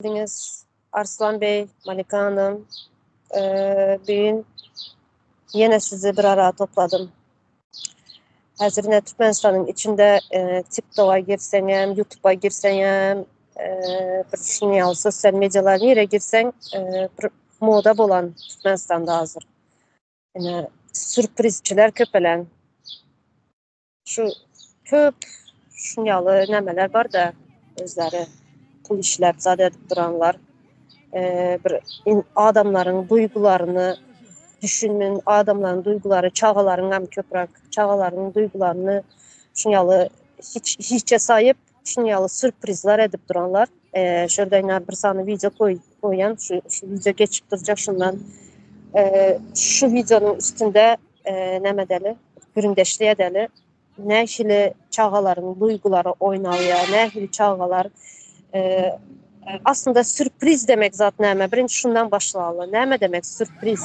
geldiňiz Arslan Bey, Malika Hanım. Bu gün ýene sizi bir ara topladym. Häzir ine Türkmenistanyň içinde TikToka girseňem, YouTube'a girseňem, bir şunuň ýaly sosial medialar nirä girseň, bir moda bolan Türkmenistanda hazir. Ine sürprizçiler köpelen. Şu köp şuň ýaly nämeler bar-da, özleri pul işläp zat edip duranlar. Bir adamlaryň duýgularyny düşünmen, adamlaryň duýgulary, çagalaryň hem köpräk çagalaryň duýgularyny şuň ýaly hiç hiçe saýyp, şuň ýaly sürprizler edip duranlar. Şu ýerde ine bir sany wideo goýan, şu şu wideo geçip durjak şundan. Şu wideonyň üstünde näme edeli, gürrüňdeşlik edeli. Nähili çagalaryň duýgulary oýnalýar, nähili çagalar aslynda sürpriz demek zat näme? Birinji şundan başlaly. Näme demek sürpriz?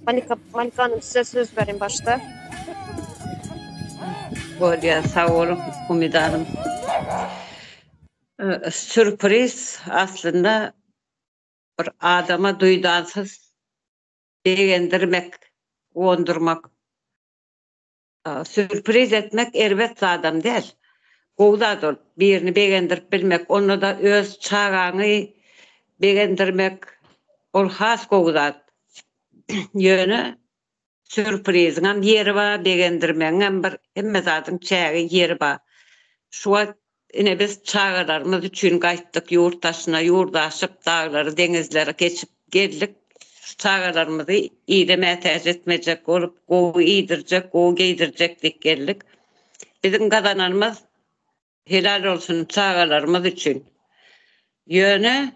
Malika, Malika Hanım size söz bereyim başda. Bolýar, sag boluň Umyda Hanım. Sürpriz aslynda bir adama duýdansyz begendirmek, guwandyrmak. Sürpriz etmek erbet zadam däl. Gowy zat ol. Birini begendirip bilmek, onda-da öz çagaňy begendirmek ol has gowy zat. Ýöne sürpriziňem ýeri bar, begendirmegiňem bir hemme zadyň çägi, ýeri bar. Şu wagt ine biz çagalarymyz üçin gaýtdyk ýurt daşyna, ýurt aşyp, daglary, deňizleri geçip geldik. Şu çagalarymyzy ile mätäç etmejek bolup, gowy iýdirjek, gowy geýdirjek diýip geldik. Biziň gazananymyz helal bolsun çagalarymyz üçin. Ýöne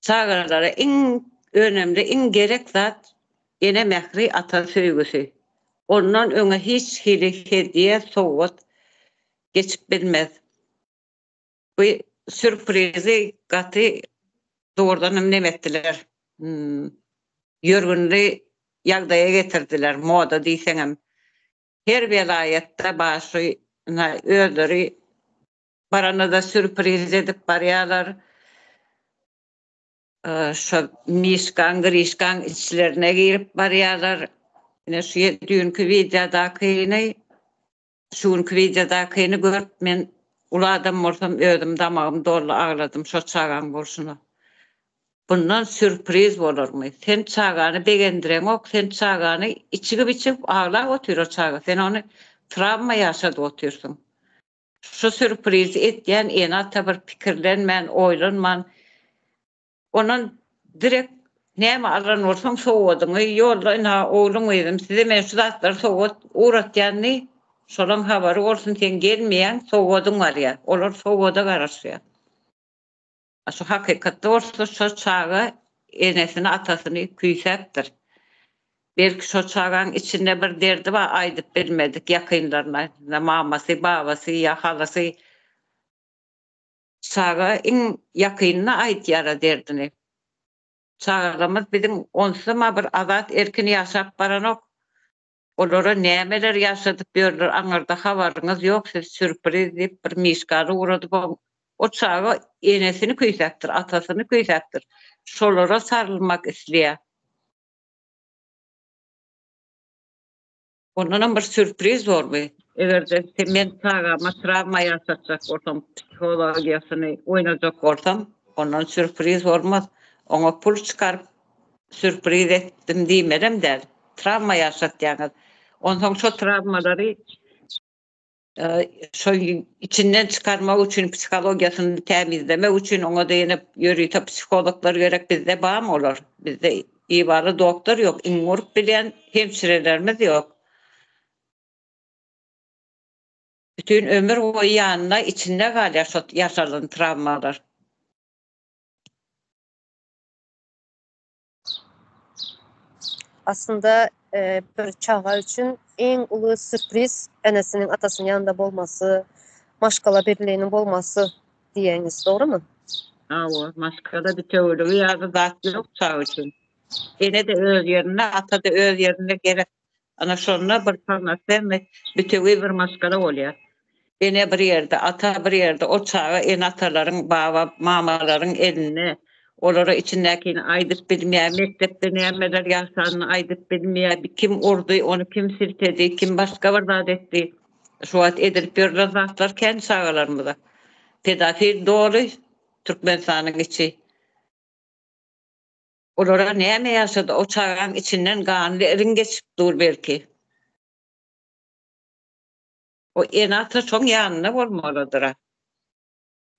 çagalara iň önemli, iň gerek zat ene mähri, ata söýgüsi. Ondan öňe hiç hili hediýe, sowgat geçip bilmez. Bu sýurprizi gaty zordan hem neme etdiler. Ýörgünli ýagdaýa getirdiler, moda diýseňem. Her welaýatda bar şu ynha özleri baranda-da sýurpriz edip barýarlar. Şo Mişkaň, Grişkaň içlerine girip barýarlar. Ine şu düýnki wideodakyny Şu günki wideodakyny görüp men uly adam bolsam özüm damagym doldy agladym şo çagaň bolşuna. Bundan sürpriz bolarmy? Sen çagany begendireňok sen çagany içigip içigip aglap otyr o çaga sen ony trawma ýaşadyp otyrsyň. Şu sürprizi etýän ene ata bir pikirlenmän oýlanman Ondan direkt näme alan bolsaň sowgadyňy ýolla ynha ogluň gyzym size men şu zatlary sowgat ugratýan diý şolaň habary bolsun sen gelmeýäň sowgadyň barýa olar sowgada garaşýa a şu hakykatda bolsa şo çaga enesini atasyny küýsäpdir belki şo çagaň içinde bir derdi bar aýdyp bilmedik ýakynlaryna mamasy babasy ýa halasy Çaga iň ýakynyna aýdýara derdini. Çagalarymyz biziň onsuzam-a bir azat erkin ýaşap baranok. Olara nämeler ýaşadyp ýörler aňyrda habaryňyz ýok siz sürpriz diýip bir mişkany ugradyp o çaga enesini küýsäpdir atasyny küýsäpdir şolara sarylmak isleýär. Ondanam bir sürpriz bormy? Eger-de men çagama trawma ýaşatjak bolsam, psihologiýasyny oýnajak bolsam, ondan sürpriz bolmaz. Oňa pul çykaryp sürpriz etdim diýmelem däl. Trawma ýaşatýaňyz. Onsoň şo trawmalary Şo içinden çykarmak üçin psihologiýasyny tämizlemek üçin oňa-da ýene ýörite psihologlar gerek bizde barmy olar? Bizde ibaly doktor ýok, iňňe urup bilýän hemşirelerimiz ýok. Bütin ömür boýy ýanynda içinde galýar şo ýaşalan trawmalar. Aslynda bir çaga üçin iň uly sürpriz enesiniň atasynyň ýanynda bolmasy, maşgala birliginiň bolmasy diýýäňiz, dogrymy? Hawa, maşgala bitewüligi ýaly zat ýok çaga üçin. Ene-de öz ýerinde, ata-da öz ýerinde gerek. Ana şonda bir polnosennyý bitewi bir maşgala bolýar. Ene bir ýerde, ata bir ýerde, o çaga ene-atalaryň, baba, mamalaryň elinde. Olara içindäkini aýdyp bilmeýär, mekdepde nämeler ýaşanyny aýdyp bilmeýär, kim urdy, ony kim siltedi, kim başga bir zat etdi. Şu wagt edilip ýörlen zatlar kän çagalarymyza. Pedofil doly Türkmenistanyň içi. Olara näme ýaşady, o çagaň içinden ganly iriň geçip dur belki. O ene-ata şoň ýanynda bolmalydyra.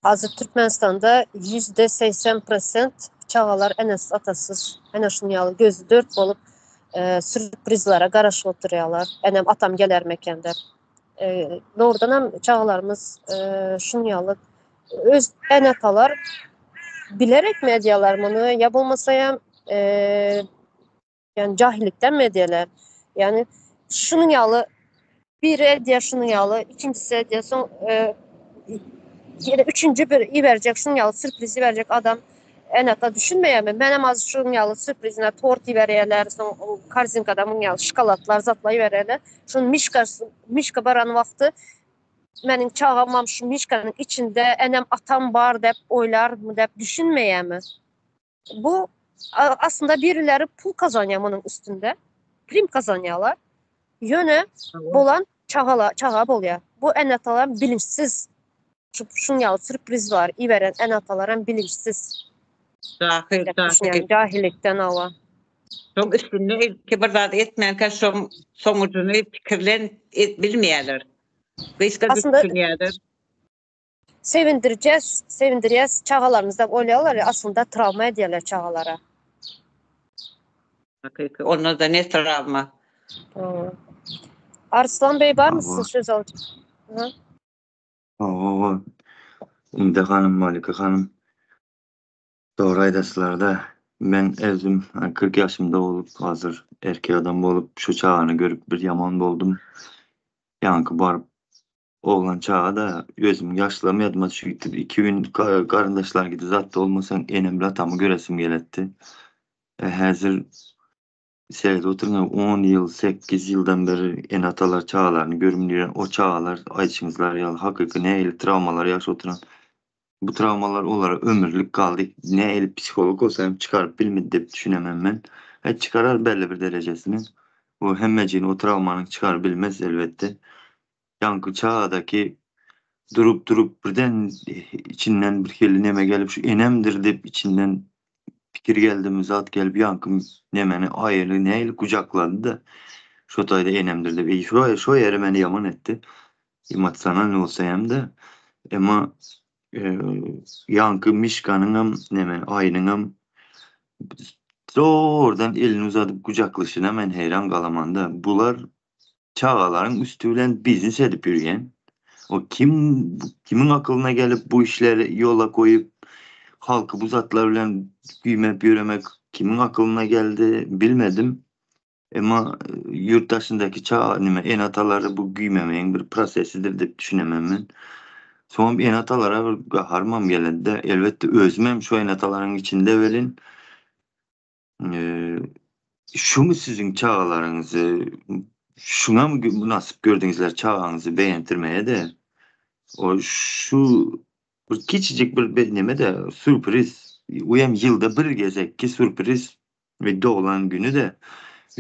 Hazir Türkmenistanda 80% prosent çagalar enesiz atasyz ene şunuň ýaly gözi dört bolup sürprizlere garaşyp oturýarlar. Enem atam gelermeken diýip. Dogrudan hem çagalarymyz şunuň ýaly öz ene-atalar bilerek mi edýärler muny ýa bolmasa hem ýani jahillikden mi edýärler? Ýani şunuň ýaly biri edýär şunuň ýaly, ikinjisi edýär, soň ýene üçünji bir iberjek şunuň ýaly sürpriz iberjek adam ene-ata düşünmeýärmi? Menem az şunuň ýaly sürprizine tort iberýärler, soň korzinkada munuň ýaly şokoladlar zatlar iberýärler. Şuny mişka mişka baran wagty meniň çagamam şu mişkanyň içinde enem atam bar diýip oýlarmy diýip düşünmeýärmi? Bu aslynda birileri pul kazanýar munuň üstünde. Prim kazanýarlar. Ýöne bolan çagala çaga bolýar. Bu ene-atalar bilinçsiz. Şu şuň ýaly sürpriz bar iberen ene-atalar hem bilinçsiz. Jahil, jahil. Jahillikden awa. Şoň üstünde ilki bir zat etmänkä şoň soňujyny pikirlen bilmeýärler. Gysga düşünýärler. Sevindirjes, sevindirýäs çagalarymyzy dep oýlaýarlar, aslynda trawma edýärler çagalara. Hakyky, onda-da ne trawma. Arslan Bey barmy siz söz alyp? Hawa, Umide hanym, Malika hanym. Dogry aýdasylarda, men özüm 40 ýaşymda bolup, hazir erkek adam bolup, şu çagany görüp bir ýaman boldum. Ýaňky baryp Oglan çaga-da, özümiň ýaşlygym ýadyma düşüp gitdi. Iki gün garyndaşlar gidi zatda bolmasaň, enem bilen atamy göresim geletdi. E, häzir seredip oturyň, 10 ýyl, 8 ýyldan beri ene-atalar çagalaryny görmüýär. O çagalar aýdyşyňyzlar ýaly hakyky nähili trawmalar ýaşap oturan. Bu trawmalar olara ömürlik galdy. Nähili psiholog bolsa hem çykaryp bilmedi diýip düşünemem men. E, çykarar belli bir derejesini. Bu hemmejigini o trawmanyň çykaryp bilmez elbetde. Ýaňky çagadaky durup-durup birden içinden bir hili neme gelip şu enemdir diýip içinden pikir geldimi zat gelip ýaňky nemeni aýyny nähili gujaklady-da şo taýda enemdir diýip. Eý şo şo ýeri meni ýaman etdi. Emosionalnyý bolsa hem-de emma ýaňky mişkanyňam neme aýynyňam zordan elini uzadyp gujaklyşyna men heýran galamanda. Bular çagalaryň üsti bilen biznes edip ýörýän. O kim kimiň akylyna gelip bu işleri ýola goýup halky bu zatlar bilen güýmep ýöremek kimiň akylyna geldi bilmedim. Emma ýurt daşyndaky çaga nime ene-atalary bu güýmemegiň bir prosesidir diýip düşünemem men. Soňam ene-atalara bir gaharymam geledi-de, elbetde özümem şu ene-atalaryň içinde welin Şumy siziň çagalaryňyzy şuňa mı mynasyp gördüňizler çagaňyzy begentirmeye-de o şu bir kiçijik bir neme-de sürpriz u hem ýylda bir gezekki sürpriz we doglan günü-de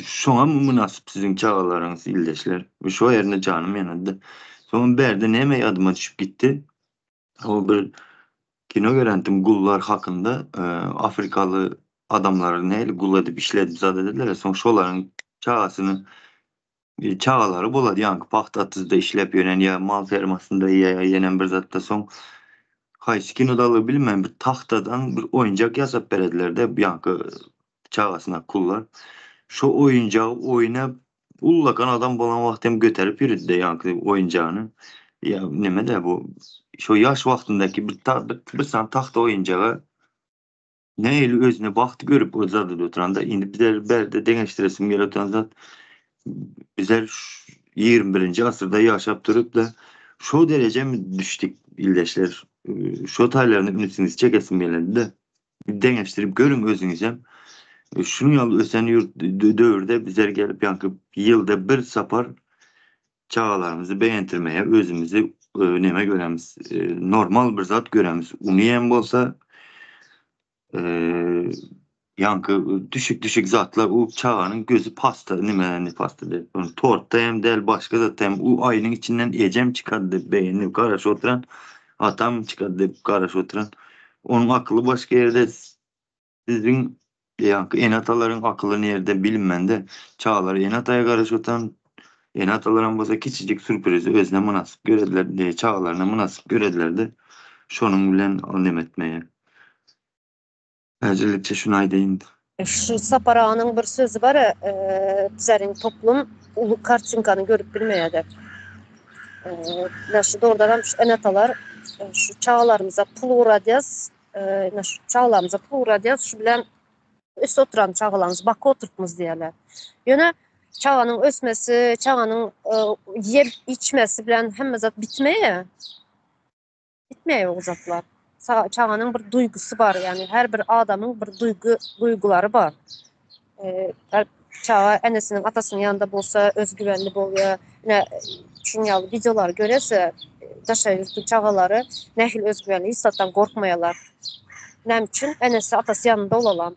şoňa mı mynasyp siziň çagalaryňyz ildeşler şo ýerinde janym ýanady soňam bärde näme ýadyma düşüp gitdi O bir kino görendim gullar hakynda afrikaly adamlary nähili gul edip işledip zat edediler soň şolaryň çagasyny çagalary bolady ýaňky pagta atyzda işläp ýören ýa mal fermasynda ýa ýenem bir zatda soň haýsy kinodalygy bilmän bir tagtadan bir oýunjak ýasap beredilerde ýaňky çagasyna kullar şo oýunjagy oýnap Ullakan adam bolan wagty hem göterip ýöredi-de ýaňky oýunjagyny. Ýa neme-de bu şo ýaş wagtyndaky bir ta bir, bir sany tagta oýunjaga nähili özüne bagt görüp o zady oturanda indi bizler bärde deňeşdiresim gelip oturan zat bizler 21-nji asyrda ýaşap durup-da şo derejä düşdük ildeşler. Şo taýlaryny ünsüňizi çekesim geledi-de. Deňeşdirip görüň özüňizem. Şunuň ýaly ösen ýurt döwürde bizler gelip ýaňky ýylda bir sapar çagalarymyzy begentirmeye özümizi neme göremiz, normal bir zat göremiz. Uny hem bolsa ýaňky düşük-düşük zatlar u çaganyň gözi pasta nime ne pasta diýip, tortda hem däl, başga zatda hem u aýynyň içinden ejem çykar diýip begenip garaşyp oturan, atam çykar diýip garaşyp oturan. Onuň akyly başga ýerde siziň ýaňky ene-atalaryň akyly nirde bilinmende çagalar ene-ataya garaşyp oturan ene-atalaram bolsa kiçijik sürprizi özüne mynasyp görediler, çagalaryna mynasyp görediler-de şonuň bilen neme etmeýär. Häzirlikçe şuny aýdaýyn. Şu Sapar aganyň bir sözi bar, bizleriň toplum uly kartinkany görüp bilmeýär diýip. Ine şu dogrudanam şu ene-atalar şu çagalarymyza pul ugradýas, ine şu çagalarymyza pul ugradýas, şu bilen ösüp oturan çagalarymyzy baky oturtmyz diýýärler. Ýöne çaganyň ösmesi, çaganyň ýep içmesi bilen hemme zat bitmeýär. Bitmeýär o zatlar. Çaganyň bir duýgusy bar, ýagny her bir adamyň bir duýgy, duýgulary bar. Her çaga enesiniň, atasynyň ýanynda bolsa özgüwenli bolýar. Ine, şunuň ýaly wideolary görese, daşary ýurtly çagalary nähili özgüwenli, hiç zatdan gorkmaýarlar. Näme üçin? Enesi, atasy ýanynda bolalam.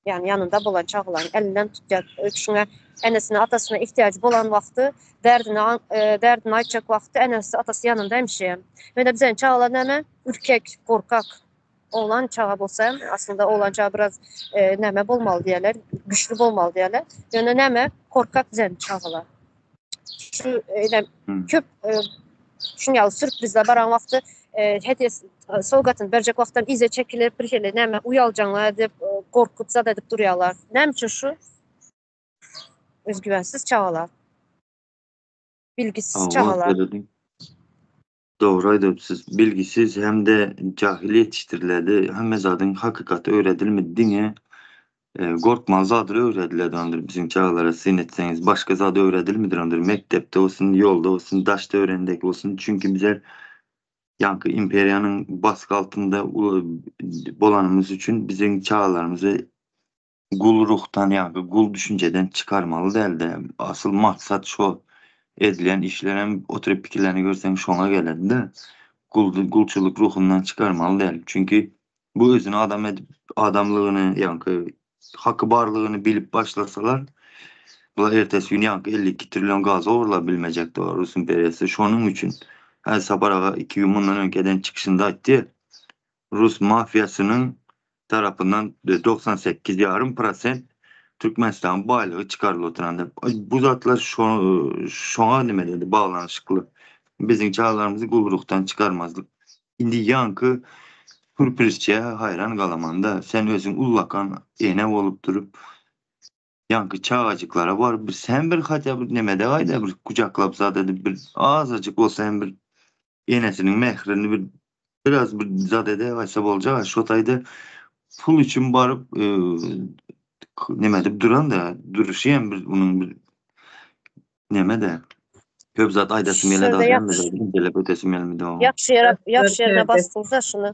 Ýagny ýanynda bolan çagalaryň elinden tutýar. Şuňa enesine, atasyna ihtiýajy bolan wagty, derdini derdini aýtjak wagty enesi, atasy ýanynda hemişe. Ýöne biziň çagalar näme? Ürkek, gorkak. Oglan çaga bolsa hem, aslynda oglan çaga biraz näme bolmaly diýerler, güçli bolmaly diýerler. Ýöne näme? Korkak biziň çagalar. Şu köp şuň ýaly sürprizler baran wagty hediýe sowgatyny berjek wagtam yza çekilip bir hili näme uýaljaňlar edip gorkup zat edip durýarlar. Näme üçin şu? Özgüwensiz çagalar. Bilgisiz çagalar. Dogry aýdypsyz. Bilgisiz hem-de jahil ýetişdiriledi. Hemme zadyň hakykaty öwredilmedi diňe Gorkmaly zadyr öwrediler ondur biziň çagalara syn etseňiz başga zat öwredilmidir ondur mekdepde bolsun ýolda bolsun daş töweregindeki bolsun çünki bizler ýaňky imperiýanyň basgy altynda bolanymyz üçin biziň çagalarymyzy gul ruhdan ýaňky gul düşünjeden çykarmaly däldi asyl maksat şo edilen işlerem oturyp pikirlerini görseň şoňa geledi-de gul gulçulyk ruhundan çykarmaly däl çünki Bu özüni adam edip, adamlygyny, ýaňky haky barlygyny bilip başlasalar, bular ertesi gün ýaňky 52 trillion gazy ogurlap bilmejekdi o Rus imperiýasy. Şonuň üçin häzir Sapar aga iki gün mundan öňki eden çykyşynda aýtdy, Rus mafiýasynyň tarapyndan 98 ýarym prosent Türkmenistanyň baýlygy çykarylyp oturan diýip. Bu zatlar şo şoňa nime dedi baglanyşykly. Biziň çagalarymyzy gulrukdan çykarmazlyk. Indi ýaňky sürprizçä haýran galamanda, sen özüň ullakan ene bolup durup, ýaňky çagajyklara baryp bir sen bir hatýa bir nemede gaýda bir gujaklap zat edip bir azajyk bolsa hem bir enesiniň mährini bir biraz bir zat ede gaýsa boljak şo taýda pul üçin baryp neme edip duran da duruşy hem bir onuň bir Neme-de? Köp zat aýdasym gelýär, Şurada dagy ýakş hemme zady inçelep ötesim gelmedi oňa. Ýakşy ýere, ýakşy ýerine basdyňyzda şuny.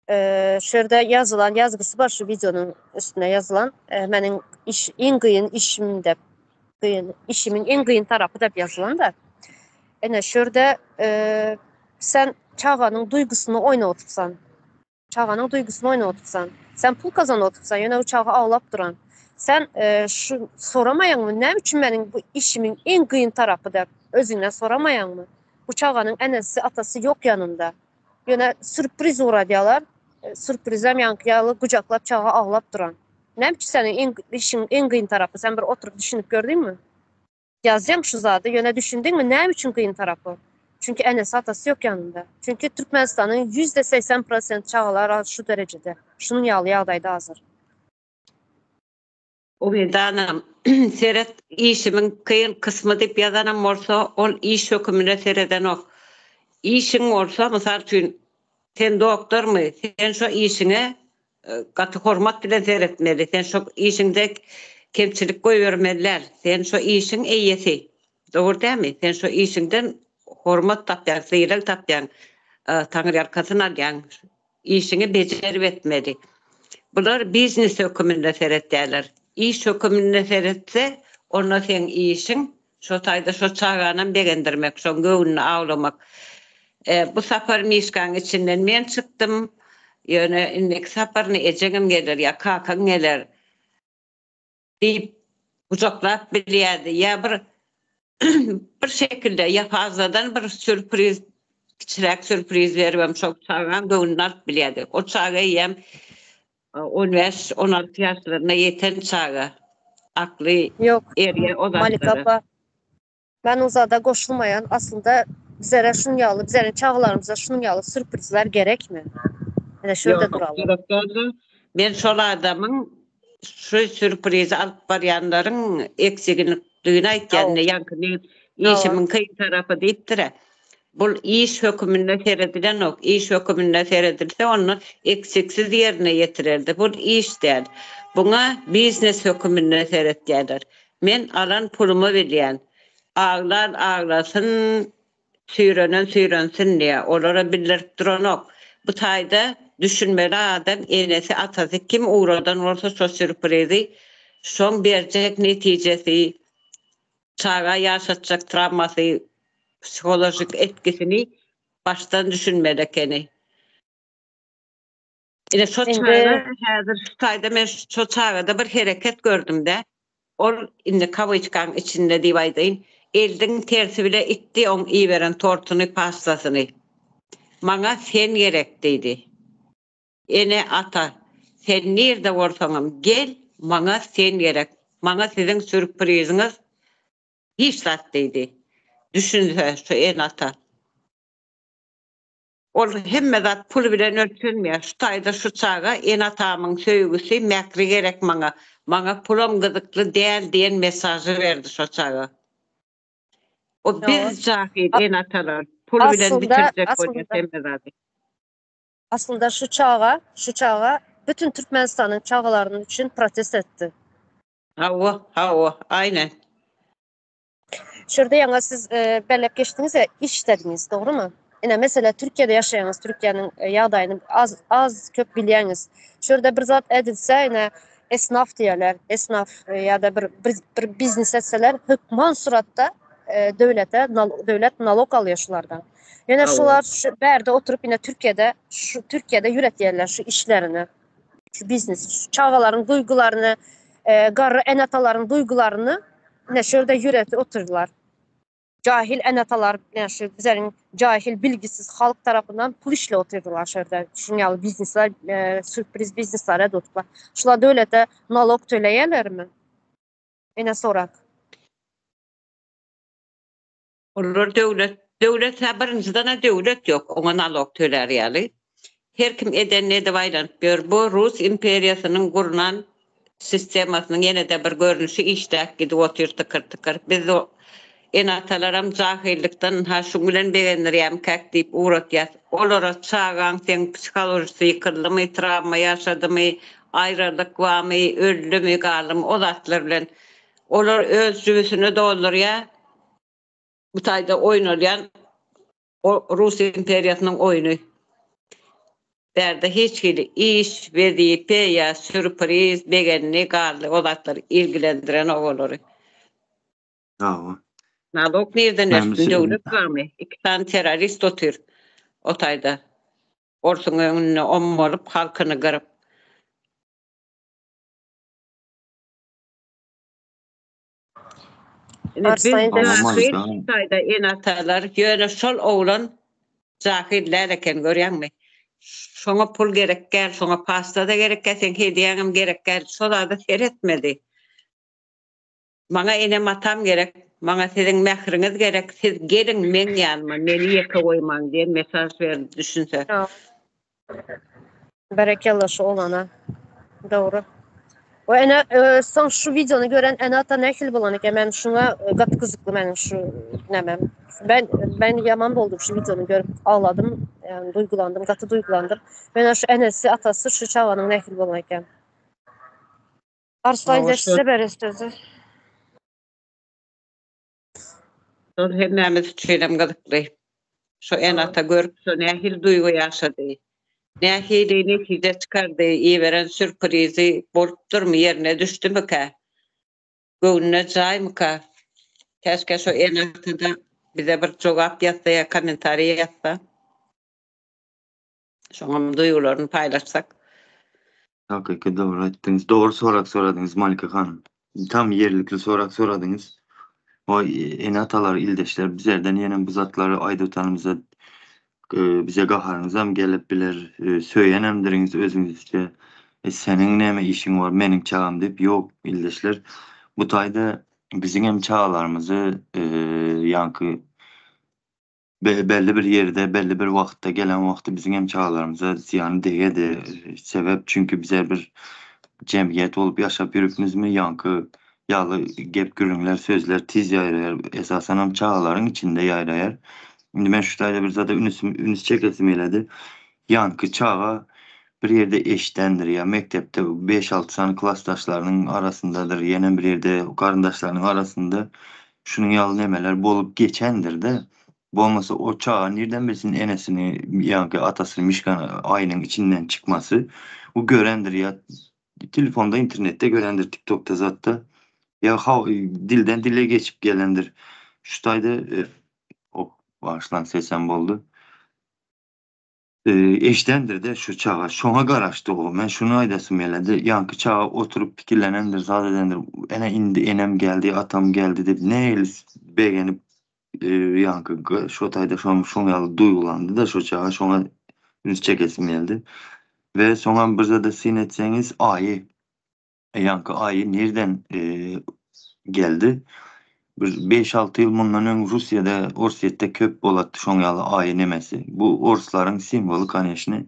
Eee, şu ýerde ýazylan ýazgysy bar şu wideonyň üstüne ýazylan. Eee, meniň iş iň gyn işim dep. Gyn işimiň iň gyn tarapy dep ýazylan da. Ene şu ýerde eee, sen çaganyň duýgusyny oýnap otursan. Çaganyň duýgusyny oýnap otursan. Sen pul gazanyp otursan, ýöne bu çaga aglap duran. Sen şu soramaýaňmy, näme üçin meniň bu işimiň iň kyn tarapy dep özüňden soramaýaňmy? Bu çaganyň enesi, atasy ýok ýanynda. Ýöne sürpriz ugradýarlar. Sürprizem ýaňky ýaly gujaklap çaga aglap duran. Näme üçin seniň iň işiň iň kyn tarapy? Sen bir oturyp düşünip gördüňmi? Ýazýaň şu zady, ýöne düşündiňmi näme üçin kyn tarapy? Çünki enesi atasy ýok ýanynda. Çünki Türkmenistanyň 80% prosent çagalary şu derejede, şunuň ýaly ýagdaýda hazir. Umydanam, seret işimiň kyn kysmy diýip ýazanam bolsa, ol iş hökümine seredenok. Işiň bolsa, mysal üçin, sen doktormy, sen şo işiňe Gaty hormat bilen seretmeli. Sen şo işiňde kemçilik goýbermeli däl. Sen şo işiň eýesi. Dogry dälmi? Sen şo işiňden hormat tapýaň, sylag tapýaň, taňryýalkasyn alýaň. Işiňi bejerip etmeli. Bular biznes höküminde seretýärler. Iş höküminde seretse, onda seň işiň. Şo taýda şo çaganam begendirmek, şoň göwnüni awlamak. Bu sapar Mişkaň içinden men çykdym. Ýöne indiki saparyny ejeňem geler ýa kakaň geler diýip gujaklap bilýärdi. Ýa bir bir şekilde ýa fazladan bir sýurpriz, kiçiräk sýurpriz beribem şo çagaň göwnüni alyp bilýärdi. O çaga eýýäm 15, 16 ýaşlaryna ýeten çaga. Akly Ýok, erýär o Malika zatlara. apa. Men o zada goşulmaýan. Aslynda bizlere şunuň ýaly, bizleriň çagalarymyza şunuň ýaly sürprizler gerekmi? Ine şu ýerde Ýok, duraly. gerek däldi. Men şol adamyň şu sürprizi alyp barýanlaryň eksiginidigini aýtýan. Hawa. Ine ýaňky meň Hawa. işimiň kyn tarapy diýipdir-ä. Bul iş höküminde seredilenok. Iş höküminde seredilse onda eksiksiz ýerine ýetirerdi. Bul iş däl. Buňa biznes höküminde seretýärler. Men alan pulumy bilýän. Aglan aglasyn, süýrenen süýrensin diýýär. Olara bildirip duranok. Bu taýda düşünmeli adam enesi atasy kim ugradan bolsa şo sýurprizi şoň berjek netijesi çaga ýaşatjak trawmasy psiholojik etgisini başdan düşünmeli ekeni. Ine şo çaga häzir şu taýda men şo çagada bir hereket gördüm-de. Ol indi kawyçkaň içinde diýip aýdaýyn, eldiň tersi bile itdi oň iberen tortuny, pastasyny. Maňa sen gerek diýdi. Ene, ata, sen nirde bolsaňam gel, maňa sen gerek. Maňa siziň sýurpriziňiz hiç zat diýdi. Düşünse şu ene-ata. Ol hemme zat pul bilen ölçenmeýär. Şu taýda şu çaga ene-atamyň söýgüsi, mähri gerek maňa. Maňa pulam gyzykly däl diýen mesažy berdi şo çaga. O biz jahil ene-atalar pul bilen bitirjek bolýas hemme zady. Aslynda şu çaga, şu çaga bütün Türkmenistanyň çagalarynyň üçin protest etdi. Hawa, hawa, aýnen. Şu ýerde ýaňa siz e, belläp geçdiňiz ya iş dediňiz, dogrymy? Ine mesela Türkiýede ýaşaýaňyz, Türkiýäniň e, ýagdaýyny az az köp bilýäňiz. Şu ýerde bir zat edilse, ine esnaf diýerler, esnaf e, ýa-da bir, bir bir biznes etseler, hökman suratda e, döwlete döwlet nalog alýar şulardan. Ýöne şular şu bärde oturyp ine Türkiýede şu Türkiýede ýüretýärler şu işlerini. Şu biznes, şu çagalaryň duýgularyny, e, garry ene-atalaryň duýgularyny ine şu ýerde ýüretip oturdylar. Jahil ene-atalar, ine şu bizleriň jahil bilgisiz halk tarapyndan pul işläp otyrdylar şu ýerde. Şuň ýaly biznesler, e, sürpriz biznesler edip oturdylar. Şular döwlete nalog töleýärlermi? Ine sorak. Olar döwlet, döwlet-hä birinjiden-ä döwlet ýok, oňa nalog tölär ýaly. Her kim edenini edip aýlanyp ýör. Bu rus imperiýasynyň gurnan sistemasynyň ýene-de bir görnüşi işläp gidip otyr tykyr-tykyr. Biz ene-atalaram jahylykdan ha şuň bilen begendirýämkäk diýip ugratýas. Olara çagaň seň psiholojisi ýykyldymy, trawma ýaşadymy, aýralyk barmy, öldümi, galdymy o zatlar bilen olar öz jübüsini doldurýar. Bu taýda oýnalýan Rus imperiýasynyň oýny. Bärde hiç hili iş, wezipe ýa sýurpriz, begendi, galdy o zatlar ilgilendirenok olary. Hawa. Nalog nirden ösdün döwlet barmy? Iki sany terrorist otyr o taýda. Orsuň öňünde ommalyp halkyny gyryp. Ine biz jahil taýda ene-atalar, ýöne şol oglan jahil däl eken görýäňmi? Şoňa pul gerek däl, şoňa pasta-da gerek däl, seň hedýäňem gerek däl, şo zada seretmedi. Maňa enem-atam gerek, maňa siziň mähriňiz gerek, siz geliň meň ýanyma, meni ýeke goýmaň diýen mesaj berdi düşünse. Berekella şu oglana. Dogry. O ene e, soň şu videony gören ene ata nähili bolan eken? Men şuňa e, gaty gyzykly meniň şu nämem. Ben ben ýaman boldum şu videony görüp agladym. Yani duygulandım, gaty duygulandım. Men şu enesi, atasy şu çaganyň nähili bolan eken? Arslan Hawa, size beres sözü. Şol hemmämiz üçinem gyzykly. Şo ene-ata görüp şo nähili duýgy ýaşady? Nähili netije çykardy? Iberen sýurprizi bolupdyrmy, ýerine düşdümikä? Göwnüne jaýmyka? Käşgä şo ene-ata-da bize bir jogap ýazsa ýa kommentariý ýazsa. Şoňam duýgularyny paýlaşsak. Hakyky dogry aýtdyňyz. Dogry sorag soradyňyz Malika hanym. Tam ýerlikli sorag soradyňyz. O ene-atalar, ildeşler bizlerden ýene bu zatlary aýdyp bize gaharyňyzam gelip biler, söýenemdiriňiz özüňizçe. E, seniň näme işiň bar, meniň çagam diýip, ýok ildeşler. Bu taýda biziňem çagalarymyzy ýaňky belli bir ýerde, belli bir wagtda gelen wagty biziň hem çagalarymyza zyýany degedi. Sebäp çünki bize bir jemgyýet bolup ýaşap ýörüpmizmi, ýaňky ýaly gep-gürrüňler, sözler tiz ýaýraýar. Esasanam çagalaryň içinde ýaýraýar. Indi men şu taýda bir zada ünsüm, üns çekesim geledi. Ýaňky çaga bir ýerde eşdendir ýa mekdepde beş-alty sany klasdaşlarynyň arasyndadyr, ýene bir ýerde garyndaşlarynyň arasynda Şunuň ýaly nemeler bolup geçendir-de. Bolmasa o çaga nirden bilsin enesini ýa-ki atasyny mişkan aýynyň içinden çykmasy. Bu görendir ýa telefonda internetde görendir tiktokda zatda. Ýa dilden dile geçip gelendir. Şu taýda oh bagyşlaň sesem boldy. Eşdendir-de şu çaga, şoňa garaşdy o. Men şuny aýdasym geledi. Ýaňky çaga oturyp pikirlenendir, zat edendir. Ene indi enem geldi, atam geldi diýip nähili begenip ýaňky şo taýda şoň şoň ýaly duýgulandy-da şo çaga şoňa üns çekesim geldi. We soňam bir zada syn etseňiz aýy Ýaňky aýy nirden geldi? Bir beş-alty ýyl mundan öň Russiýada, Orsýetde köp bolatdy şoň ýaly aýy nemesi. Bu orslaryň simwoly koneçni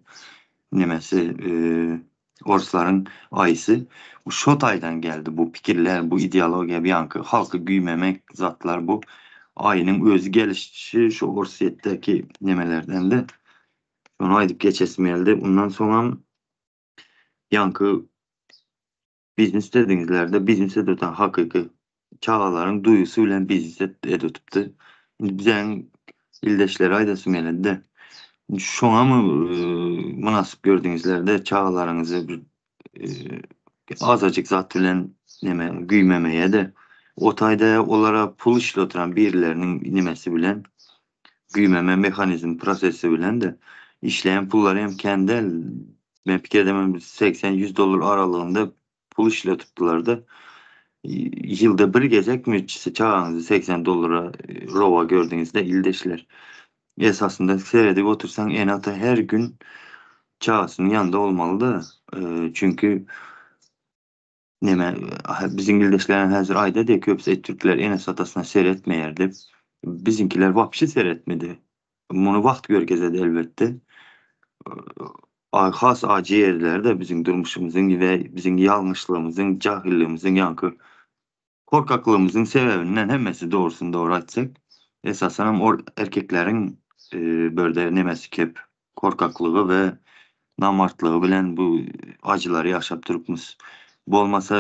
nemesi, orslaryň aýysy. Bu şo taýdan geldi bu pikirler, bu ideologiýa, bu ýaňky halky güýmemek zatlar bu aýynyň özi gelişi şu Orsýetdäki nemelerdendi. Şony aýdyp geçesim geldi. Undan soňam Ýaňky biznes dediňizlerde biznes edip oturan hakyky çagalaryň duýgusy bilen biznes edip otypdy. Indi biziň ildeşlere aýdasym geledi-de. Şoňamy mynasyp gördüňizlerde çagalaryňyzy bir azajyk zat bilen neme güýmemeýe-de o taýda olara pul işli oturan birileriniň nemesi bilen güýmeme mehanizm prosesi bilen-de işleýän pullary hem kän däl. Men pikir edemem 80-100 dollar aralygynda pul işletipdiler-de. Ýylda bir gezekmi çagaňyzy 80 dollara rowa gördüňizde ildeşler. Esasynda seredip otursaň ene-ata her gün çagasynyň ýanynda bolmaly-da. Çünki Neme, biziň ildeşlerem häzir aýdady, köpüsi türkler enesi-atasyna seretmeýär diýip. Biziňkiler wapşe seretmedi. Muny wagt görkezedi elbetde. Has ajy ýerleri-de biziň durmuşymyzyň we biziň ýalňyşlygymyzyň, jahylygymyzyň, ýaňky korkaklygymyzyň sebebinden hemmesi dogrusyny dogry aýtsak. Esasanam or erkekleriň börde nemesi kep. Korkaklygy we namartlygy bilen bu ajylary ýaşap durupmys. Bolmasa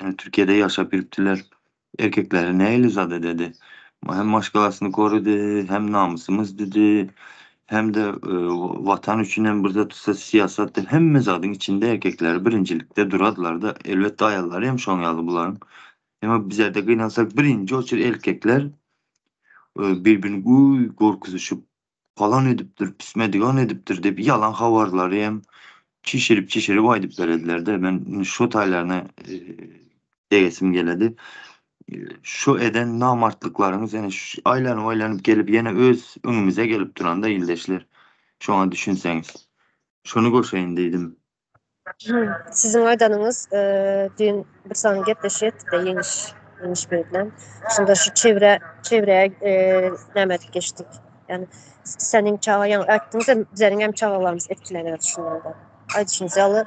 ýani Türkiýede ýaşap ýürüpdiler. Erkekleri nähili zat ededi. Hem maşgalasyny korudy, hem namysymyz didi, hem-de watan üçin hem bir zat tutsa syýasat hemme zadyň içinde erkekleri birinjilikde duradylarda. Elbetde aýallary hem şoň ýaly bularyň. Emma bizlerde gynansak birinji oçur erkekler bir-birini uý gorkuzuşyp Palan edipdir, pismedigan edipdir diýip ýalan habarlary hem çişirip-çişirip aýdyp berediler-de. Men şo taýlaryna degesim geledi. Şo eden namartlyklaryňyz ýene aýlanyp-aýlanyp gelip ýene öz öňümize gelip duranda ildeşler. Şoňa düşünseňiz. Şony goşaýyn diýdim. Siziň aýdanyňyz düýn bir sany gepleşik etdik-de Ýeňiş, Ýeňiş beý bilen. Şunda şu çewre, çewrä näme edip geçdik. Ýani seniň çaga ýaňy aýtdyňyz hem bizleriň hem çagalarymyz etkilenýär şundan. Aýdyşyňyz ýaly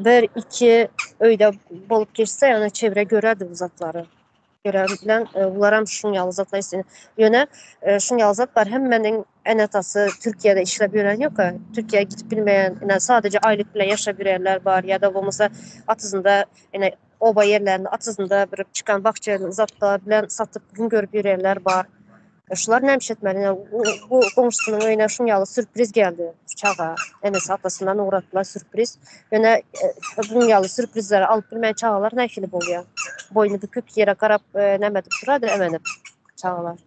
bir, iki öýde bolup geçse, ýani çewre görerdi bu zatlary. Gören bilen bularam şuň ýaly zatlar isleýär. Ýöne şuň ýaly zat bar, hemmäniň ene-atasy Türkiýede işläp ýören ýok-a. Türkiýä gidip bilmeýän, ine sadaja aýlyk bilen ýaşap ýörenler bar ýa-da bolmasa atyzynda ine oba ýerlerinde atyzynda bir çykan bakja zatlar bilen satyp gün görüp ýörenler bar. Şular näme iş etmeli? Bu goňşusynyň öýüne şuň ýaly sürpriz geldi. Çaga enesi atasyndan ugratdylar sürpriz. Ýöne buň ýaly sürprizleri alyp bilmeýän çagalar nähili bolýar? Boýny bükük ýere garap näme edip durady emenip çagalar.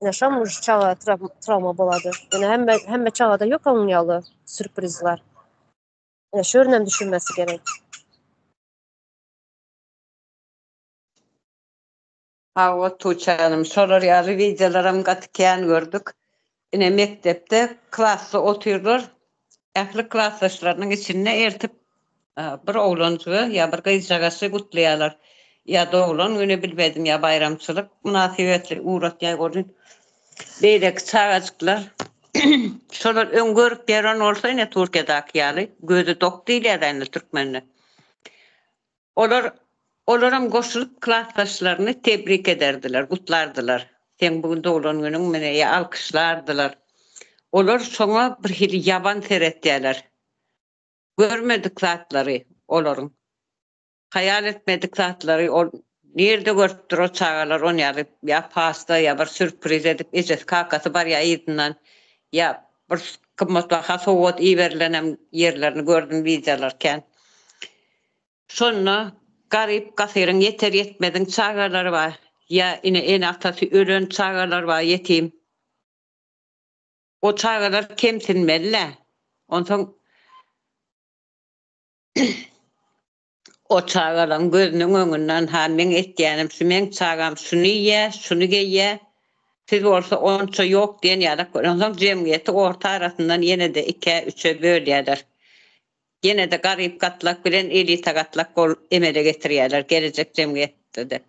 Ine şam uj çaga trawma bolady. Ýöne hemme hemme çagada ýok onuň ýaly sürprizler. Ine şörünem düşünmesi gerek. Hawa Tuğçe hanım, şolar ýaly wideolaram gaty kän gördük. Ine mekdepde klasda otyrlar. Ähli klasdaşlarynyň içinde ertip bir oglanjygy ýa bir gyzjagaşy gutlaýarlar. Ýa doglan güni bilmedim ýa baýramçylyk mynasybetli ugratýar ony. Beýleki çagajyklar şolar öň görüp ýören bolsa ine Türkiýedäki ýaly gözi dok diýilýär indi türkmende. Olar olaram goşulyp klasdaşlaryny tebrik ederdiler, gutlardylar. Seň bu gün doglan günüň mine ýa alkyşlardylar. Olar şoňa bir hili ýaban seretýärler. Görmedik zatlary olaryň. Haýal etmedik zatlary ol nirde görüpdir o çagalar on ýaly ýa pasta ýa bir sýurpriz edip ejesi kakasy barýa yzyndan ýa bir gymmatbaha sowgat iberilenem ýerlerini gördüm wideolar kän. Şonda garyp gasyryň ýeter ýetmeziň çagalary bar ýa ine ene atasy ölen çagalar bar ýetim. O çagalar kemsinmeli-dä. Onsoň o çagalaryň gözüniň öňünden ha meň etýänim şu meň çagam şuny iýýä, şuny geýýä, siz bolsa onça ýok diýen ýalak onsoň jemgyýeti orta arasyndan ýene-de ikä, üçe bölýärler. Ýene-de garyp gatlak bilen elita gatlak bolup emele getirýärler gelejek jemgyýetde-de.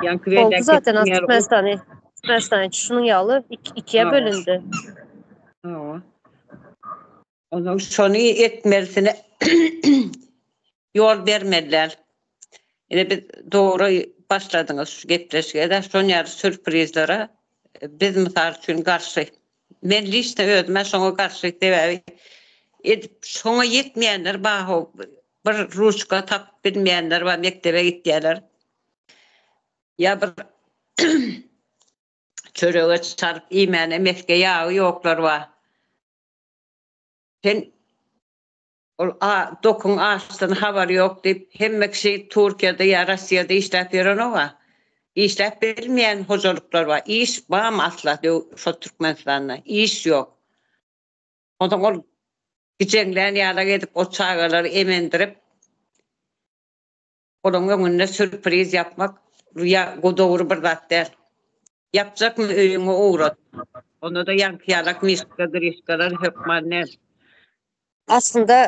Ýaňky Boldy zaten az Türkmenistany. Türkmenistan şunuň ýaly ikiye bölündi. Hawa. Onuň şony etmelisine ýol bermeliler. Ine biz dogry başladyňyz şu gepleşige-de şon ýaly sýurprizlere biz mysal üçin garşy. Men liçno özüm-ä şoňa garşy, sebäbi edip şoňa ýetmeýänler bar-how, bir ruçka tapyp bilmeýänler bar, mekdebe gitýärler. Ýa bir çörege çalyp iýmäne mesge ýagy ýoklar bar. Sen Ol a dokuň açdan habary ýok diýip hemme kişi Türkiýede ýa Rossiýada işläp ýörenok-a. Işläp bilmeýän hojalyklar bar. Iş bam asla döw şo Türkmenistanda. Iş ýok. Onsoň ol gijeňlän ýalak edip o çagalary emendirip Olaň öňünde sürpriz ýapmak ýa dogry bir zat däl. Ýapjakmy öýüňe ugrat. Onda-da ýaňky ýalak mişka grişkalar hökman däl. Aslynda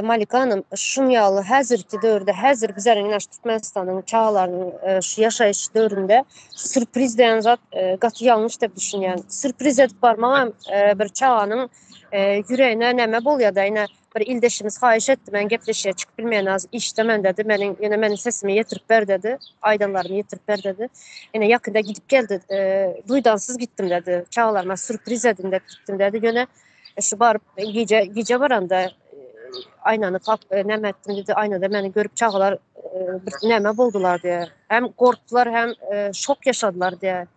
Malika hanym şuň ýaly häzirki döwürde häzir bizleriň ine şu Türkmenistanyň çagalarynyň şu ýaşaýyş döwründe sürpriz diýen zat gaty ýalňyş diýip düşünýän. Sürpriz edip barmagam bir çaganyň ýüregine näme bolýada ine Bir ildeşimiz haýyş etdi, men gepleşige çykyp bilmeýän az işdemen dedi, meniň ýöne meniň sesimi ýetirip ber dedi, aýdanlarymy ýetirip ber dedi. Ine ýakynda gidip geldi, e, duýdansyz gitdim dedi, çagalaryma sürpriz edin dep gitdim dedi. Ýöne e, şu baryp e, gije gije baranda e, aýnany kap e, näme etdim dedi, aýnada meni görüp çagalar e, bir näme boldular diýe. Hem gorkdular hem e, şok ýaşadylar diýe.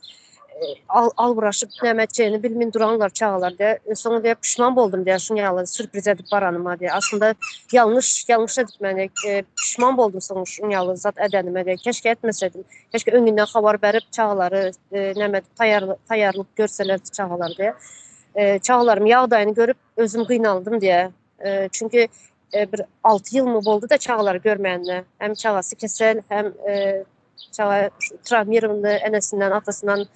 Al albraşyp näme etjegini bilmin duranlar çagalar diýe. Soň diýe pişman boldum diýe şuň ýaly sürpriz edip baranyma diýe. Aslynda ýalňyş ýalňyş edip men e, pişman boldum soň şuň ýaly zat edenime diýe. Keşke etmeseydim. Keşke öňünden habar berip çagalary e, näme edip taýýar taýýarlyk görselerdi çagalar diýe. E, çagalarym ýagdaýyny görüp özüm gynaldym diýe. E, çünki e, bir 6 ýylmy boldy da çagalary görmänine. Hem çagasy kesel, hem e, Çaga trawmirowny enesinden, atasyndan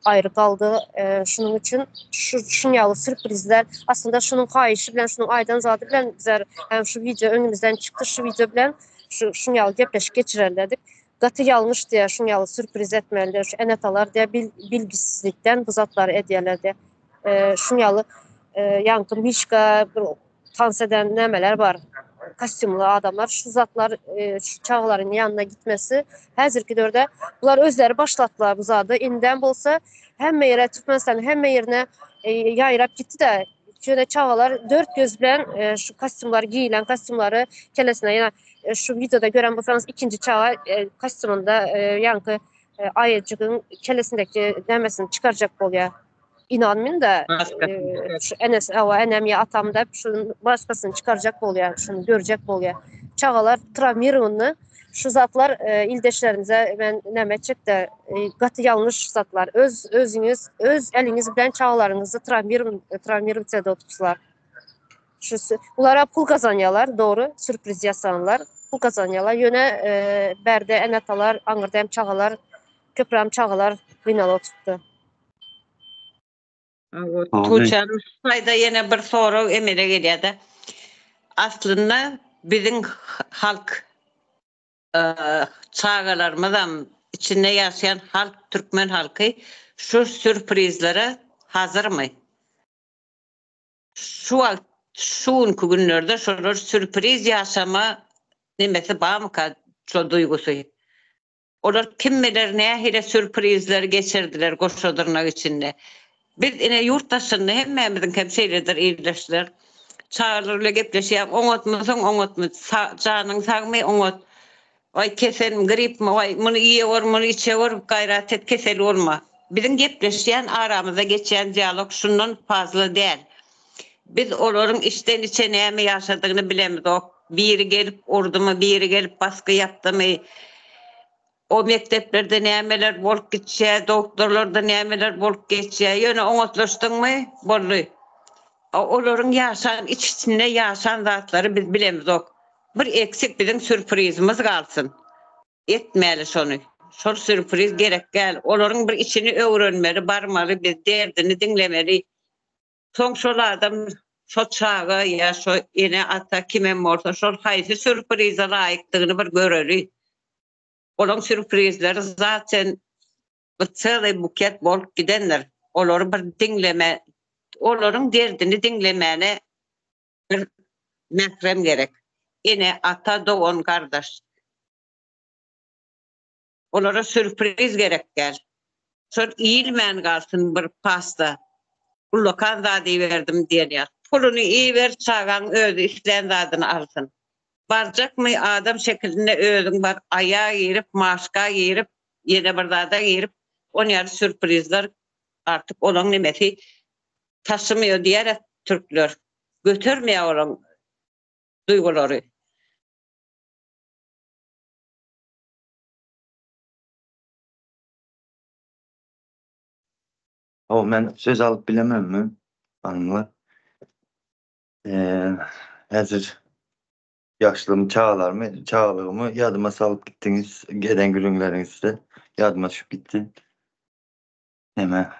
aýry galdy. E, şunuň üçin şu şuň ýaly sürprizler aslynda şunuň haýyşy bilen, şunuň aýdan zady bilen bizler hem şu wideo öňümizden çykdy, şu wideo bilen şu şuň ýaly gepleşik geçirelim dedik. Gaty ýalňyş diýär, şuň ýaly sürpriz etmeli diýär, şu ene-atalar diýär, bil, bilgisizlikden bu zatlary edýärler diýär. E, şuň ýaly e, ýaňky mişka bir tans eden nämeler bar kostýumly adamlar şu zatlar e, şu çagalaryň ýanyna gitmesi häzirki döwürde bular özleri başlatdylar bu zady indem bolsa hemme ýere Türkmenistanyň hemme ýerine e, ýaýrap gitdi de şöyle çagalar dört göz bilen e, şu kostýumlar giýilen kostýumlary kellesine ýa şu wideoda gören bolsaňyz ikinji çaga e, kostýumynda e, ýaňky. Aýajygyň kellesindeki nämesini çykarjak bolýar. Inan men-de şu enesi, hawa, enem ýa atam diýip şu maskasyny çykarjak bolýar, şuny görjek bolýar. Çagalar trawmirowany şu zatlar ildeşlerimize men näme etjek-de, gaty ýalňyş zatlar. Öz özüňiz, öz eliňiz bilen çagalaryňyzy trawmirowat edip otyrsylar. Şu bulara pul gazanýarlar, dogry, sürpriz ýasanlar pul gazanýarlar. Ýöne bärde ene-atalar, aňyrda hem çagalar, köpräm çagalar gynalyp oturtdy. Tuğçe şu ýene bir sorag emele gelýär-de. Aslynda biziň halk çagalarymyzam içinde ýaşaýan halk, türkmen halky şu sürprizlere hazyrmy? Şu wagt, şu günki günlerde şolar sürpriz ýaşama nemesi barmyka şo duýgusy? Olar kim biler nähili sürprizler geçirdiler goşa dyrnak içinde. Biz ine ýurt daşynda hemmämiziňkem şeýledir ildeşler. Çagalar bilen gepleşýäň oňatmysyň oňatmy, janyň sagmy oňat. Waý keselmi gripmi waý muny iýewor muny içewor gaýrat et kesel bolma. Biziň gepleşýän aramyzda geçýän dialog şundan fazla däl. Biz olaryň içden içe näme ýaşadygyny bilemizok. Biri gelip urdumy, biri gelip basgy ýapdymy, o mekdeplerde nämeler bolup gitýär, doktorlarda nämeler bolup geçýär. Ýöne oňatlaşdyňmy, boldy. Olaryň ýaşan iç-içinde ýaşan zatlary biz bilemizok. Bir eksik biziň sürprizimiz galsyn. Etmäli şony. Şol sürpriz gerek däl. Olaryň bir içini öwrenmeli, barmaly biz derdini diňlemeli. Soň şol adam, şo çaga ýa şo ene-ata kimem bolsa şol haýsy sürprize laýykdygyny bir göreli. Olaň sürprizleri zaten bir çelyý buket bolup gidendir. Olary bir diňleme, olaryň derdini diňlemäne bir mährem gerek. Ene, ata, dogan, gardaş. Olara sürpriz gerek däl. Şol iýilmän galsyn bir pasta. Ullakan zat iberdim diýen ýaly. Puluny iber, çagaň özi islän zadyny alsyn. Barjakmy adam şekilinde özüň bar aýa girip, maşka girip, ýene bir zada girip, on ýaly sürprizler artyk olaň nemesi taşymyýo diýer türkler. Götermeýär olaň duýgulary. Hawa, men söz alyp bilememmi, hanymlar? Häzir ýaşlygym, çagalarymy, çagalygymy ýadyma salyp gitdiňiz, eden gürrüňleriňizde ýadyma düşüp gitdi. Näme?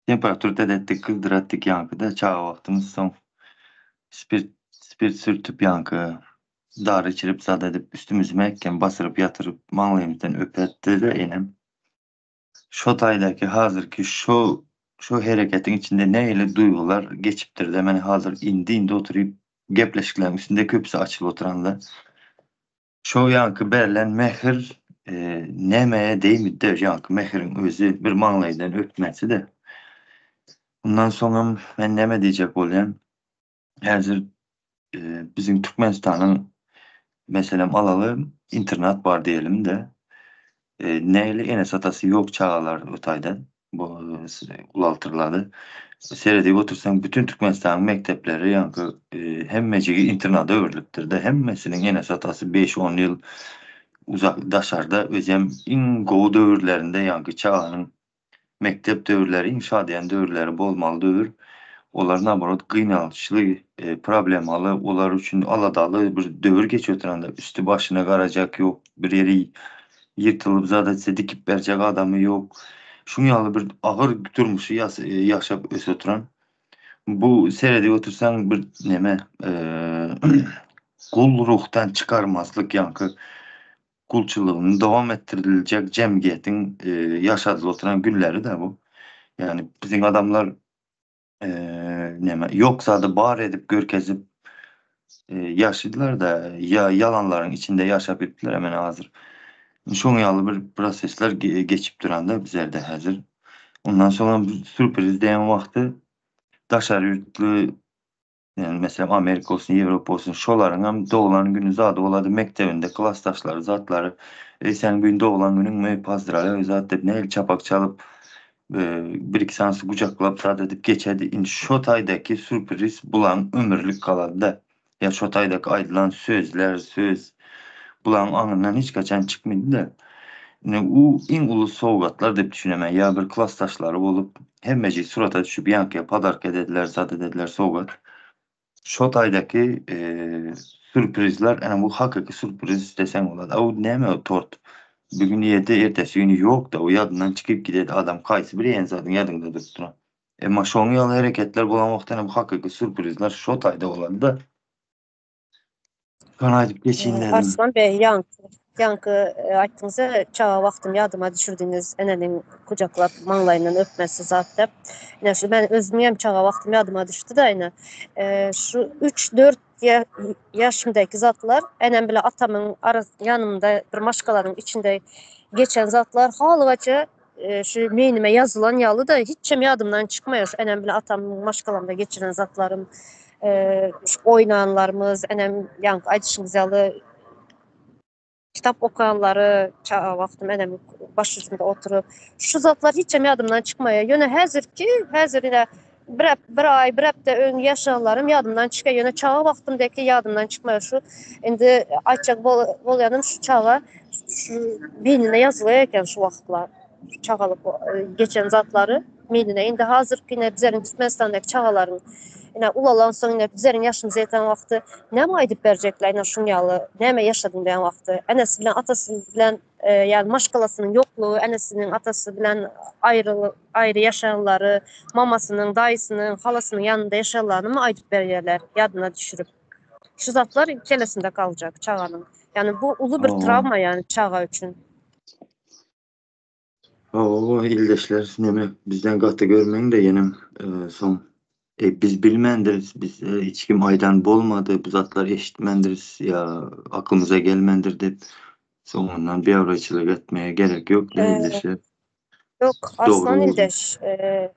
Temperatur etdik, gyzdyratdyk ýaňky-da çaga wagtymyz soň spirt spirt sürtüp ýaňky dary içirip zat edip üstümizi mähkem basyryp ýatyryp maňlaýymyzdan öpetdi-de enem. Şo taýdaky hazirki şo şo hereketiň içinde nähili duýgular geçipdir-de men hazir indi-indi oturyp gepleşikleriň üstünde köpüsi açylyp oturanda. Şo ýaňky berlen mähir nämeye deýmidi-de ýaňky mähiriň özi bir maňlaýdan öpmesi-de. Mundan soňam men näme diýjek bolýan, häzir biziň Türkmenistanyň meselem alaly internat bar diýelim-de, nähili enesi-atasy ýok çagalar o taýdan bu ulaltyrlady. Seredip otursaň bütün Türkmenistanyň mekdepleri ýaňky hemmejigi internada öwrülipdir-de, hemmesiniň enesi-atasy beş-on ýyl uzak daşarda, özem iň gowy döwürlerinde ýaňky çaganyň mekdep döwürleri iň şadyýan döwürleri bolmaly döwür. Olar naborot gynançly, problemaly, olar üçin aladaly bir döwür geçip oturanda üsti başyna garajak ýok, bir ýeri Ýyrtylyp zat etse dikip berjek adamy ýok. Şuň ýaly bir agyr durmuşy ýaşap ösüp oturan. Bu seredip otursaň bir neme gul ruhdan çykarmazlyk ýaňky gulçulygyny dowam etdiriljek jemgyýetiň ýaşadylyp oturan günleri-de bu. Ýagny biziň adamlar neme ýok zady bar edip görkezip ýaşadylar-da, ýa ýalanlaryň içinde ýaşap gitdiler men hazir. Şoň ýaly bir prosesler geçip duranda bizlerde häzir. Ondan soňam sürpriz diýen wagty daşary ýurtly. Yani meselem Amerika bolsun, Ýewropa bolsun, şolaryňam doglan güni zady bolady, mekdebinde klasdaşlary zatlary, Eý seniň bu gün doglan günüňmi, pozdrawlýaýu zat diýip nähili çapak çalyp, bir-iki sanysy gujaklap zat edip geçedi. Indi şo taýdaky sürpriz bulaň ömürlik galady-da. Ýa şo taýdaky aýdylan sözler, söz bulaň aňyndan hiç haçan çykmady-da. Indi u iň uly sowgatlar diýip düşünemän. Ýa bir klasdaşlary bolup, hemmeji surata düşüp ýaňkyýa podarka edediler, zat edediler sowgat. Şo taýdaky sürprizler, ene bu hakyky sürpriz deseň bolady. A u näme o tort? Bir gün ýedi, ertesi güni ýok-da, o ýadyndan çykyp gidedi. Adam haýsy bir iýen zadyň ýadyňda durup duran. Emma şoň ýaly hereketler bolan wagty ene bu hakyky sürprizler şo taýda bolady-da. Şony aýdyp geçeýin dedim. Arslan bey ýaňky ýaňky aýtdyňyz-a çaga wagtym ýadyma düşürdiňiz eneniň gujaklap maňlaýyndan öpmesi zat dep. Ine şu men özümiň hem çaga wagtym ýadyma düşdi-de ine. Şu 3-4 ýaşymdaky zatlar enem bile atamyň ýanymda bir maşgalanyň içinde geçen zatlar halygaça şu meýnime ýazylan ýaly-da hiçem ýadymdan çykmaýar şu enem bilen atamyň maşgalamda geçiren zatlarym şu oýnanlarymyz enem ýaňky aýdyşyňyz ýaly kitap okanlary çaga wagtym enem başujumda oturyp şu zatlar hiçem ýadymdan çykmaýar ýöne häzirki häzir ine bir bir aý bir hepde öň ýaşanlarym ýadymdan çykýar ýöne çaga wagtymdaky ýadymdan çykmaýar şu indi aýtjak bolýanym şu çaga şu beýnine ýazylýar eken şu wagtlar şu çagalyk geçen zatlary beýnine indi hazirki ine bizleriň Türkmenistandaky çagalaryň ine ulalan soň ine bizleriň ýaşymyza ýeten wagty näme aýdyp berjekler ine şuň ýaly näme ýaşadyň diýen wagty enesi bilen atasy bilen ýagny maşgalasynyň ýoklugy, enesiniň atasy bilen aýry aýry ýaşanlary, mamasynyň, daýysynyň, halasynyň ýanynda ýaşanlarynymy aýdyp berýärler, ýadyna düşürip. Şu zatlar kellesinde galjak çaganyň. Ýagny bu uly bir trawma ýagny çaga üçin. Hawa, ildeşler, neme, bizden gaty görmäň-de ýenem soň E, biz bilmändiris, biz e, hiç kim aýdan bolmady, bu zatlar eşitmändiris ýa aklymyza gelmändir diýip, soňundan biabraýçylyk etmeye gerek ýok Ee, ildeşler. Yok Dogry Arslan boldy. ildeş. Ee,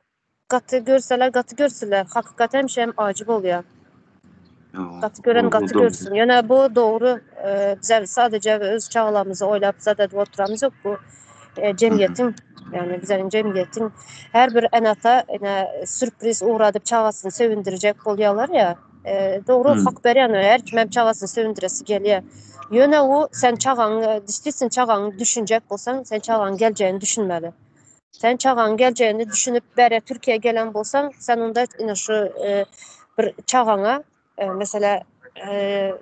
gaty görseler gaty görsünler. Hakykat hemişe hem ajy bolýar. Ýa, Gaty gören o, o gaty dogry. görsün. Ýöne bu dogry. Ee, bize sadece öz çagalarymyzy oýlap zat edip oturamyz ýok. Bu e, jemgyýetiň ýagny bizleriň jemgyýetiň her bir ene-ata ene sürpriz ugradyp çagasyny söwündirjek bolýarlar ýa. E, dogry Hmm. hak berýän her kim hem çagasyny söwündiresi gelýär. Ýöne o sen çagaň действительно çagaňy düşünjek bolsaň, sen çagaň geljegini düşünmeli. Sen çagaň geljegini düşünip bäri Türkiýä gelen bolsaň, sen onda ine şu e, bir çagaňa e, mesela e,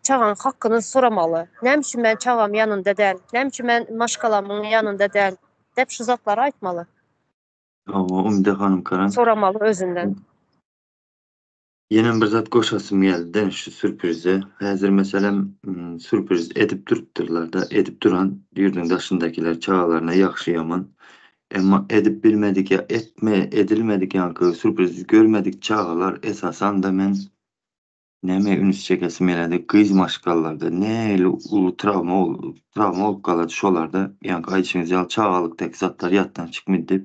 çagaň hakyny soramaly. Näme üçin men çagam ýanynda däl? Näme üçin men maşgalamyň ýanynda däl? Dep şu zatlary aýtmaly. Hawa, Umide hanym Karan. Soramaly özünden. Ýenem bir zat goşasym geldi şu sürprize. Häzir meselem sürpriz edip durupdyrlar-da, edip duran ýurduň daşyndakylar çagalaryna ýagşy ýaman. Emma edip bilmedik ýa etme edilmedik ýaňky sürpriz görmedik çagalar esasan-da men Näme üns çekesim gelýärdi, gyz maşgalalarda nähili uly trawma trawma bolup galady şolarda, ýaňky aýdyşyňyz ýaly çagalykdaky zatlar ýatdan çykmady diýip,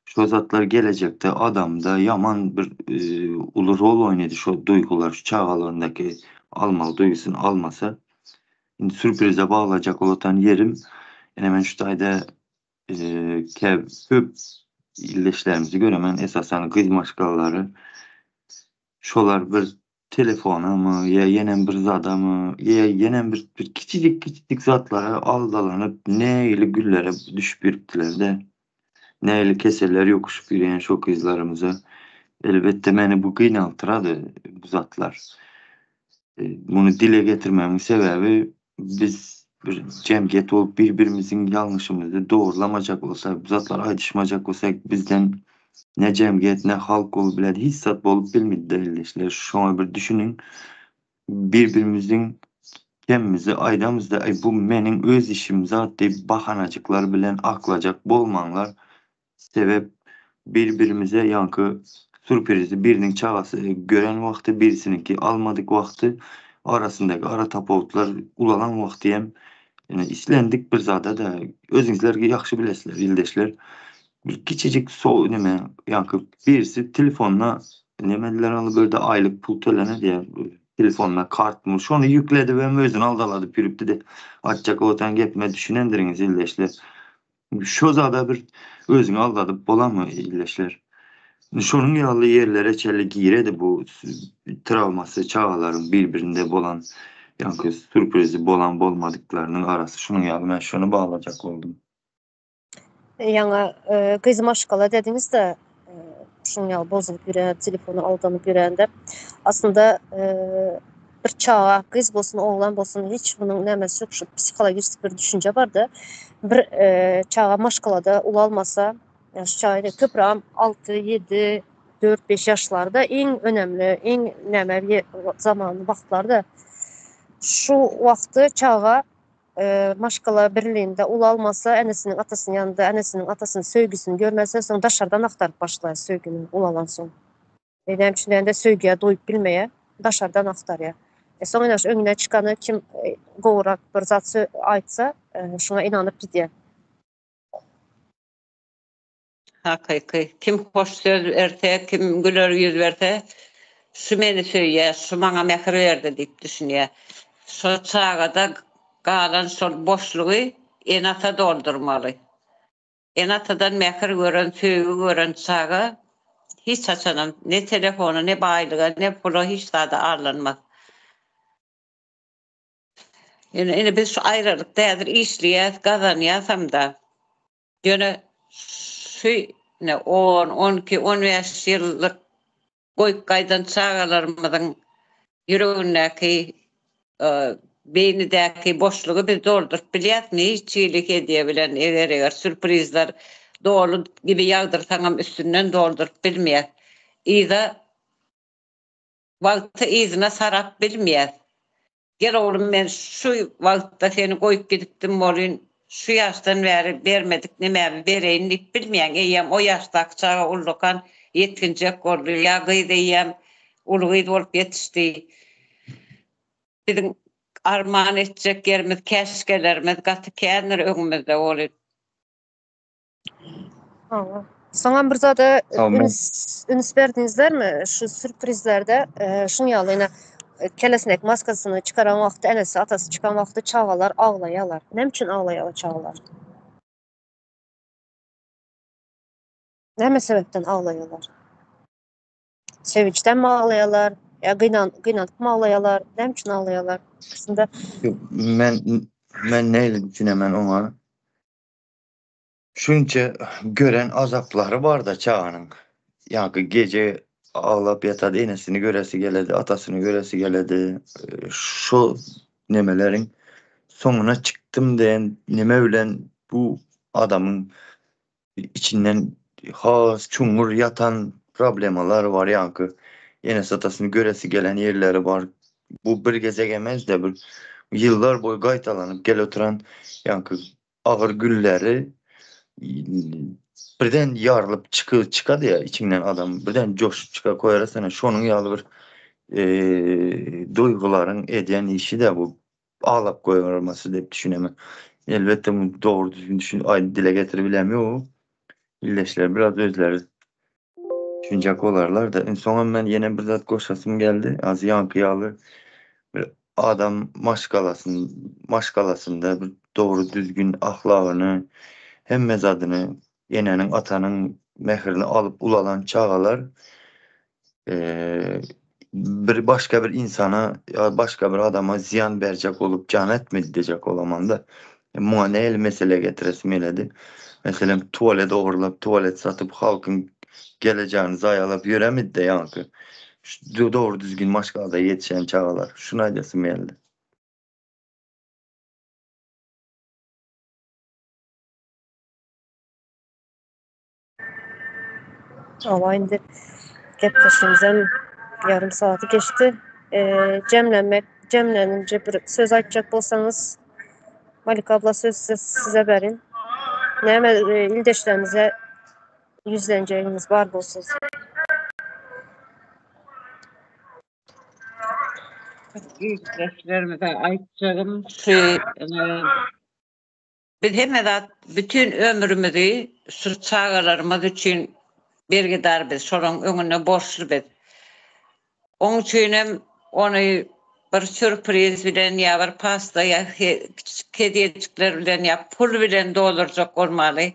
şo zatlar gelejekde adamda ýaman bir uly rol oýnaýdy şo duýgular şu çagalygyndaky almaly duýgusyny almasa. Indi sürprize baglajak bolatan ýerim, ine men şu taýda köp ildeşlerimizi göremen esasan gyz maşgalalary Şolar bir telefonamy ýa ýenem bir zadamy ýa ýenem bir bir kiçijik kiçijik zatlara aldalanyp nähili güllere düşüp ýürüpdiler-de. Nähili keseller ýokuşyp ýürýän şo gyzlarymyza. Elbetde meni bu gynaltyrady bu zatlar. Muny dile getirmemiň sebäbi biz bir jemgyýet bolup bir-birimiziň ýalňyşymyzy dogrulamajak bolsak, bu zatlary aýdyşmajak bolsak bizden ne jemgyýet ne halk bolup biler, hiç zat bolup bilmedi ildeşler. Şoňa bir düşüniň. Bir-birimiziň kemimizi aýdamyzda aý bu meniň öz işim zat diýip bahanajyklar bilen aklajak bolmaňlar. Sebäp bir-birimize ýaňky sürprizi biriniň çagasy gören wagty birisiniňki almadyk wagty arasyndaky ara tapawutlar ulalan wagty hem ýöne islendik bir zada-da özüňizler ýagşy bilesizler ildeşler bir kiçijik so neme ýaňky birisi telefonda. Nemediler aly börde aýlyk pul tölene diýýär. Telefonyna kartmy şony ýükledip hem özüni aldaladyp ýürüpdi-de. Aýtjak bolsaň gepime düşünendirňiz ildeşler. Şo zada bir özüňi aldadyp bolarmy ildeşler? Şonuň ýaly ýerlere çenli giredi bu trawmasy çagalaryň bir-birinde bolan ýaňky sürprizi bolan bolmadyklarynyň arasy şunuň ýaly men şony baglajak boldum. Ýaňy gyz maşgala dediňiz-de, şuň ýaly bozulyp ýören, telefona aldanyp ýörende. Aslynda bir çaga, gyz bolsun, oglan bolsun, hiç munuň nämesi ýok, şu psihologiçeski bir düşünje bar-da. Bir çaga maşgalada ulalmasa, şu çaga köprägem alty, ýedi, dört, beş ýaşlarda iň önemli, iň näme zaman wagtlarda. Şu wagty çaga maşgala birliğinde ulalmasa, enesiniň atasynyň ýanynda enesiniň atasynyň söýgüsini görmese, soň daşardan agtaryp başlaýar söýgüni ulalansoň. E, näme üçin diýende söýgüye doýup bilmeýär, daşardan agtarýar. E, soň ine şu öňüne çykany kim e, gowurak bir zat aýtsa, e, şuňa inanyp gidýär. Hakyky. Kim hoş söz berse, kim güler ýüz berse, şu meni söýýär, şu maňa mähir berdi diýip düşünýär. Şo çagada galan şol boşlugy ene-ata doldurmaly. Ene-atadan mähir gören, söýgi gören çaga hiç haçanam ne telefona, ne baýlyga, ne pula hiç zada aldanmaz. Ýöne ine biz şu aýralykda häzir işleýäs, gazanýasam-da. Ýöne şu ine on, 12, 15 ýyllyk goýup gaýdan çagalarymyzyň ýüregindäki, beýnidäki boşlugy biz dolduryp bilýäsmi hiç hili hedýe bilen eger-eger sýurprizler doly gibi ýagdyrsaňam üstünden dolduryp bilmeýäs. Yza wagty yzyna sarap bilmeýäs. Gel oglum men şu wagtda seni goýup gidipdim bolyn şu ýaşdan bäri bermedik nemämi bereýin diýip bilmeýäň eýýäm o ýaşdaky çaga ullakan ýetginjek boldy ýa gyz eýýäm uly gyz bolup ýetişdi biziň arman etjek ýerimiz käşgelerimiz gaty kändir öňümizde bolyn. Hawa. Soňam bir zada üns, üns berdiňizlermi? Şu sürprizlerde e, şuň ýaly ýene e, kelesinek maskasyny çykaran wagty enesi, atasy çykan wagty çagalar aglaýarlar. Näme üçin aglaýarlar çagalar? Näme sebäpden aglaýarlar? Sevinçdenmi aglaýarlar? Ýa gynan gynanypmy aglaýarlar? Näme üçin aglaýarlar? Aslynda Men men nähili düşünemen oňa? Şunça gören azaplary barda çaganyň. Ýaňky gije aglap ýatady, enesini göresi geledi, atasyny göresi geledi. Şo nemeleriň soňuna çykdym diýen neme bilen bu adamyň içinden has çuňňur ýatan problemalar bar ýaňky enesi atasyny göresi gelen ýerleri bar. Bu bir gezek emesde bir ýyllar boýy gaýtalanyp gele oturan ýaňky agyr gülleri birden ýarylyp çyky çykady ýa içiňden adam birden joşup çyka koýarasana şonuň ýaly bir duýgularyň edýän işi-de bu aglap goýbermesi diýip düşünemen. Elbetde muny dogry düzgün düşün aý dile getirip ýok. Ildeşler biraz özleri düşünjek bolarlar-da. Soňam men ýene bir zat goşasym geldi. Az ýaňky ýaly bir adam maşgalasyn maşgalasynda bir dogry düzgün ahlagyny hemme zadyny eneniň atanyň mähirini alyp ulalan çagalar bir başga bir insana ýa başga bir adama zyýan berjek bolup jan etmedi diýjek bolamanda muňa nähili mesele getiresim geledi. Meselem tualet ogurlap tualet satyp halkyň gelejegini zaýalap ýöremidi-de ýaňky dogry düzgün maşgalada ýetişen çagalar. Şuny aýdasym geldi. Hawa indi gepleşigimizem ýarym sagaty geçdi. Jemlenmek, jemlenince bir söz aýtjak bolsaňyz Malika abla söz size berin. Näme ildeşlerimize ýüzlenjegiňiz bar bolsa. Ildeşlerimize aýtjagym şu Biz hemme zat bütin ömrümizi şu çagalarymyz üçin bergidar biz, şolaryň öňünde borçly biz. Oň üçinem ony bir sýurpriz bilen ýa bir pasta ýa kiçijik hediýejikler bilen ýa pul bilen doldurjak bolmaly.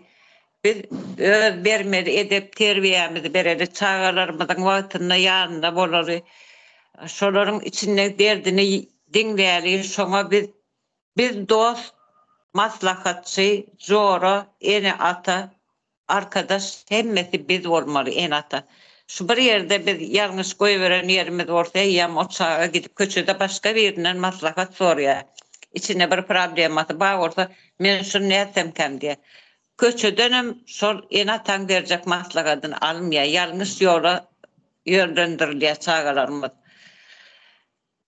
Biz öz bermeli edep-terbiýämizi bereli, çagalarymyzyň wagtynda ýanynda bolaly. Şolaryň içinde derdini diňläli, şoňa biz biz dost, maslahatçy, jora, ene-ata Arkadaş hemmesi biz bolmaly ene-ata. Şu bir ýerde biz ýalňyş goýberen ýerimiz bolsa eýýäm o çaga gidip köçede başga birinden maslahat sorýar. Içinde bir problemasy bar bolsa men şuny nätsemkäm diýýär. Köçedenem şol ene-ataň berjek maslahatyny almaýar. Ýalňyş ýola ýönlendirilýär çagalarymyz.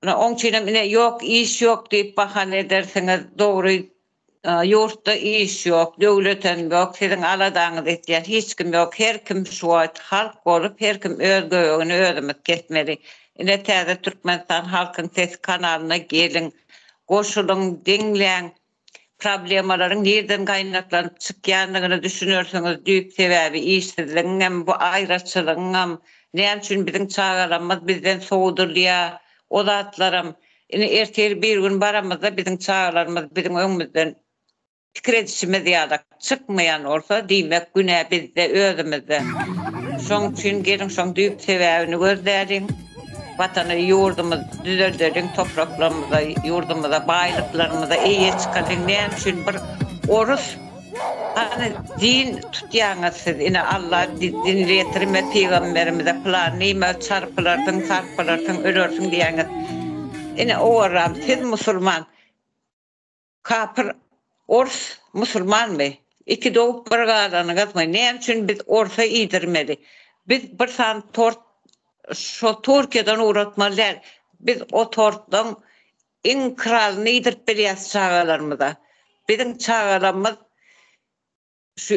Ine oň üçinem ine ýok iş ýok diýip bahana edersiňiz dogry ýurtda iş ýok döwletem ýok siziň aladaňyzy etýän hiç kim ýok her kim şu wagt halk bolup her kim öz göbegini özümiz kesmeli ine täze Türkmenistan halkyň sesi kanalyna geliň goşulyň diňläň Problemalaryň nirden gaýnaklanyp çykýandygyna düşünersiňiz, düýp sebäbi işsizligiňem, bu aýraçylygyňam, näme üçin biziň çagalarymyz bizden sowdulýar, o zatlaram. Ine, ertir bir gün baramyzda biziň çagalarymyz biziň öňümizden pikir edişimiz ýalak çykmaýan bolsa, diýmek günä bizde, özümizde. Şoň üçin geliň şoň düýp sebäbini gözläliň. Watany, ýurdumyzy düzeldeliň, topraklarymyza, ýurdumyza, baýlyklarymyza eýe çykalyň. Näme üçin bir orus hany din tutýaňyz siz ine Alla din getirme pygamberimize pylan diýme çarpylarsyň sarpylarsyň ölersiň diýýäňiz. Ine owarram siz musulman Kapyr ors musulmanmy? Iki dogup bir galanyňyzmy? Näme üçin biz orsa iýdirmeli? Biz bir sany tort şo Türkiýeden ugratmaly däl. Biz o tortlaň iň kralyny iýdirip bilýäs çagalarymyza. Biziň çagalarymyz şu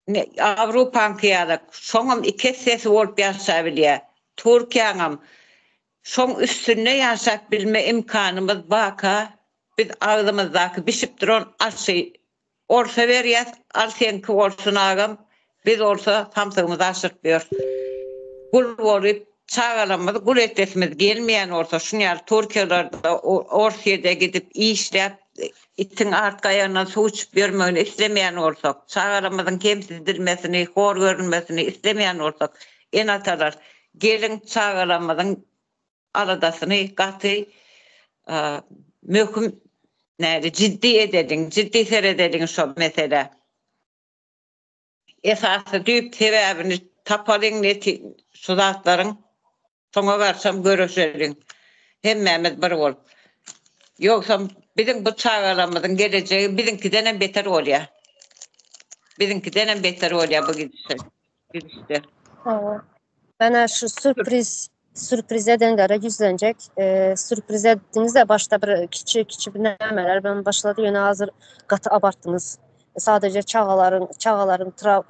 Ne Awrupaňky ýalak, şoňam iki essesi bolup ýaşabilýär. Türkiýäňem şoň üstünde ýaşap bilme imkanymyz baka, biz agzymyzdaky bişip duran aşy orsa berýäs, al seňki bolsun agam, biz bolsa samsygymyzy aşyryp ýörüs. Gul bolup, çagalarymyzy gul etesimiz gelmeýän bolsa, şuny ýaly Türkiýelerde, Orsýede gidip işläp, Itiň artky aýagyndan suw içip ýörmegini islemeýän bolsak, çagalarymyzyň kemsidilmesini, hor görülmesini islemeýän bolsak, ene-atalar, geliň, çagalarymyzyň aladasyny gaty möhüm, näde, jiddi edeliň, jiddi seredeliň şo meselä. Esasy düýp sebäbini tapalyň neti şu zatlaryň soňa garşam göreşeliň hemmämiz bir bolup. Ýogsam biziň bu çagalarymyzyň gelejegi biziňkidenem beter bolýar. Biziňkidenem beter bolýar bu gidişe gidişde. Hawa. Menä şu sürpriz sürpriz edenlere ýüzlenjek. Sürpriz etdiňiz-de başda bir kiçi kiçi bir nämeler bilen başlady ýöne hazir gaty abartdyňyz. Sadece çagalaryň çagalaryň tra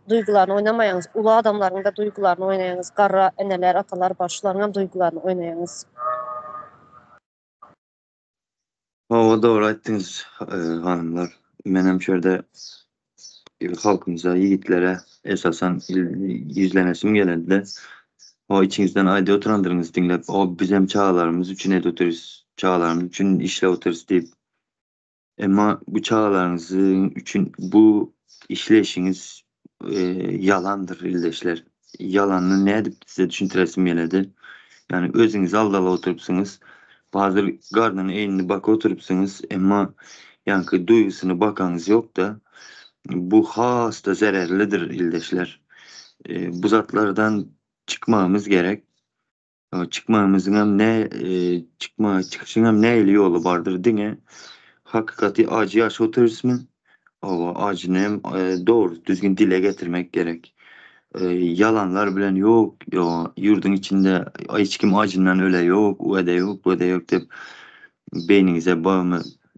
duýgularyny oýnamaýaňyz, uly adamlaryň-da duýgularyny oýnaýaňyz, garra eneler, atalar bar, şularyňam duýgularyny oýnaýaňyz. Hawa dogry aýtdyňyz hanymlar. Menem şu ýerde halkymyza, ýigitlere esasan ýüzlenesim gelende, o içiňizden aýdyp oturandyryňyz diňläp, o bizem çagalarymyz üçin edip otyrys, çagalarymyz üçin işläp otyrys diýip. Emma bu çagalaryňyzyň üçin bu işleýşiňiz ýalandyr ildeşler. Ýalanyny nädip size düşündiresim geledi. Ýani özüňizi aldalap oturypsyňyz. Hazir garnyny eýnini bakyp oturypsyňyz, emma ýaňky duýgusyny bakaňyz ýokda. Bu has-da zererlidir ildeşler. Bu zatlardan çykmagymyz gerek. Çykmagymyzyňam ne çykma çykyşyňam nähili ýoly bardyr diňe hakykaty ajy ýaşap otyrysmy? Hawa ajyny hem dogry düzgün dile getirmek gerek. Ýalanlar bilen ýok ýurduň içinde hiç kim ajyndan öle ýok u ede ýok bu ede ýok diýip beýniňize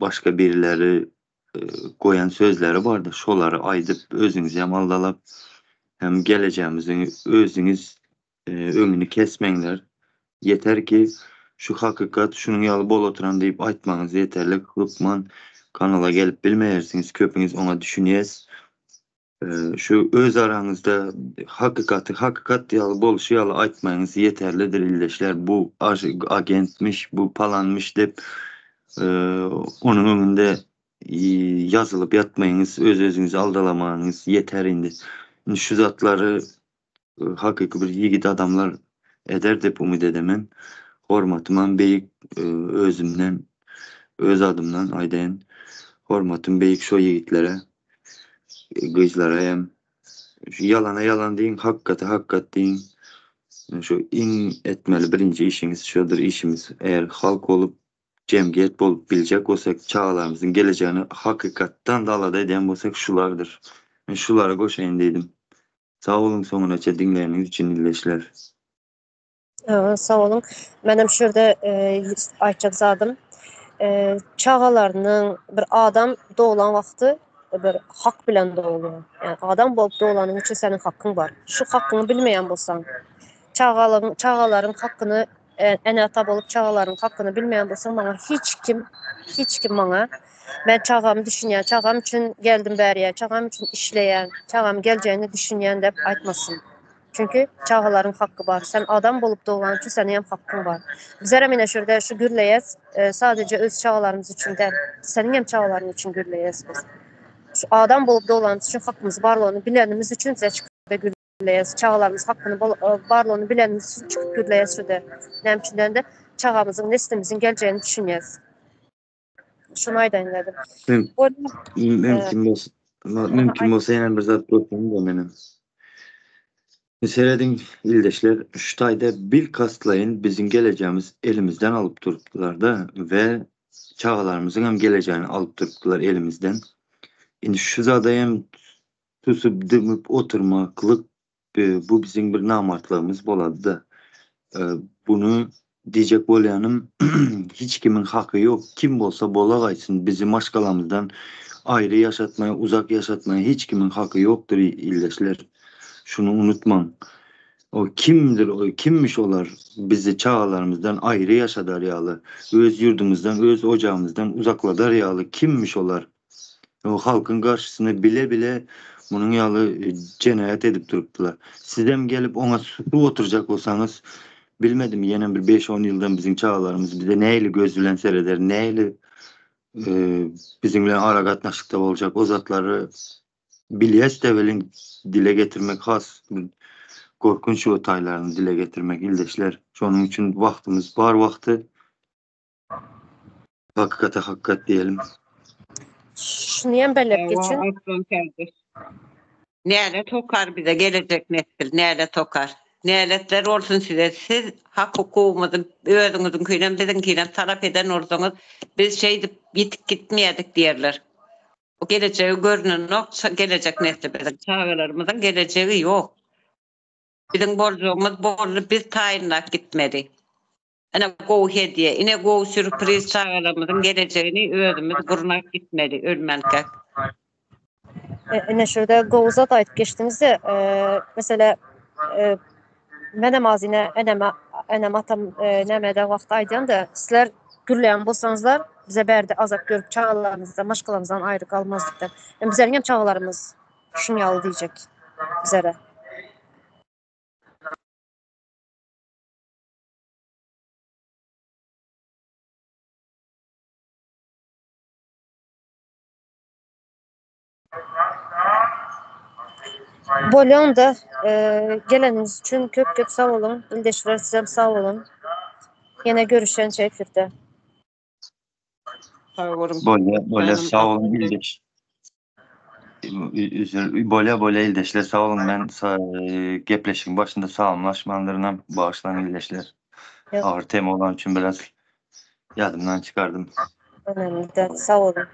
başga birileri goýan sözleri bardyr şolary aýdyp özüňizi hem aldalap hem gelejegimizi özüňiz öňüni kesmeňler. Ýeter ki şu hakykat şunuň ýaly bolup oturan diýip aýtmagyňyz ýeterlik. Hökman kanala gelip bilmeýärsiňiz köpüňiz oňa düşünýäs. Şu öz araňyzda hakykaty hakykat ýaly bolşy ýaly aýtmagyňyz ýeterlidir ildeşler. Bu agentmiş, bu palanmyş diýip onuň öňünde ýazylyp ýatmaýyňyz, öz-özüňizi aldalamagyňyz ýeter indi. Indi şu zatlary hakyky bir ýigit adamlar eder diýip umyt edemen. Hormatymam beýik özümden, öz adymdan aýdaýyn. Hormatym beýik şo ýigitlere, gyzlara hem. Şu ýalana ýalan diýiň, hakykata hakykat diýiň. Şu iň etmeli birinji işiňiz şodur işimiz. Eger halk bolup jemgyýet bolup biljek bolsak, çagalarymyzyň gelejegini hakykatdan-da alada edýän bolsak şulardyr. Men şulara goşaýyn diýdim. Sag boluň soňunaça diňläniňiz üçin ildeşler. Sag boluň. Menem şu ýerde aýtjak zadym, çagalarynyň bir adam doglan wagty bir hak bilen dogulýar. Ýagny adam bolup doglanyň üçin seniň hakyň bar. Şu hakyňy bilmeýän bolsaň, çagalygyň çagalaryň hakyny ene-ata bolup çagalaryň hakyny bilmeýän bolsaň maňa hiç kim hiç kim maňa men çagamy düşünýän, çagam üçin geldim bäriýe, çagam üçin işleýän, çagam geljegini düşünýän diýip aýtmasyn. Çünki çagalaryň haky bar. Sen adam bolup doglan üçin seniň hem hakyň bar. Bizlerem ine şu ýerde şu gürleýäs, sadece öz çagalarymyz üçin däl, seniň hem çagalaryň üçin gürleýäs biz. Şu adam bolup doglanymyz üçin hakymyz barlygyny bilenimiz üçin bize çykyp gürleýäs. Çagalarymyz hakyny barlygyny bilenimiz üçin çykyp gürleýäs şu ýerde. Näme üçin diýende, çagamyzyň, neslimiziň geljegini düşünýäs. Şuny aýdaýyn dedim. Mümkin bolsa, mümkin bolsa ýene bir zat goşaýyn-da menem. Serediň ildeşler, şu taýda bilkastlaýyn biziň gelejegimiz elimizden alyp durupdylar-da we çagalarymyzyň hem gelejegini alyp durupdylar elimizden. Indi şu zada hem susup dymyp oturmaklyk bu biziň bir namartlygymyz bolady-da. Buny diýjek bolýanym hiç kimiň haky ýok, kim bolsa bolagaýsyn bizi maşgalamyzdan aýry ýaşatmaýa, uzak ýaşatmaýa hiç kimiň haky ýokdur ildeşler. Şuny unutmaň. O kimdir o kimmiş olar bizi çagalarymyzdan aýry ýaşadar ýaly, öz ýurdumyzdan, öz ojagymyzdan uzakladar ýaly kimmiş olar? O halkyň garşysyna bile-bile munuň ýaly jenaýat edip durupdylar. Sizem gelip oňa susup oturjak bolsaňyz, bilmedim, ýene bir beş-on ýyldan biziň çagalarymyz bize nähili göz bilen sereder, nähili biziň bilen aragatnaşykda boljak, o zatlary bilýäs-de welin dile getirmek has gorkunç o taýlaryny dile getirmek ildeşler. Şonuň üçin wagtymyz bar wagty Hakykata hakykat diýelim. Şuny hem belläp geçin. Arslan kardeş. Nälet okar bize gelejek nesil, nälet okar. Näletler bolsun size. Siz hak hukugymyzy özüňiziňkinem biziňkinem talap eden bolsaňyz, biz şeýdip ýitip gitmeýädik diýerler. Bu gelejegi görnenok, gelejek nesli biziň çagalarymyzyň gelejegi ýok. Biziň boljagymyz boldy, biz taýynlap gitmeli. Ine gowy hediýe, ine gowy sýurpriz çagalarymyzyň gelejegini özümiz gurnap gitmeli ölmänkäk. Ine şurada gowy zat aýdyp geçdiňizde, meselä menem az ine eneme enem atam näme eden wagty aýdýanda sizler gürleýän bolsaňyzlar bize bärde azap görüp çagalarymyzdan maşgalamyzdan aýry galmazdyk diýip. Bizleriň hem çagalarymyz şuň ýaly diýjek bizlere. Bolýanda geleniňiz üçin köp köp sag boluň. Ildeşler sizem sag boluň. Ýene görüşençe efirde. Sag boluň. Bolýa, bolýa, sag boluň ildeş. Üzür, bolýa, bolýa ildeşler, sag boluň. Men gepleşigiň başynda salamlaşmandyrynam, bagyşlaň ildeşler. Agyr tema bolany üçin biraz ýadymdan çykardym. Önemli däl, sag boluň.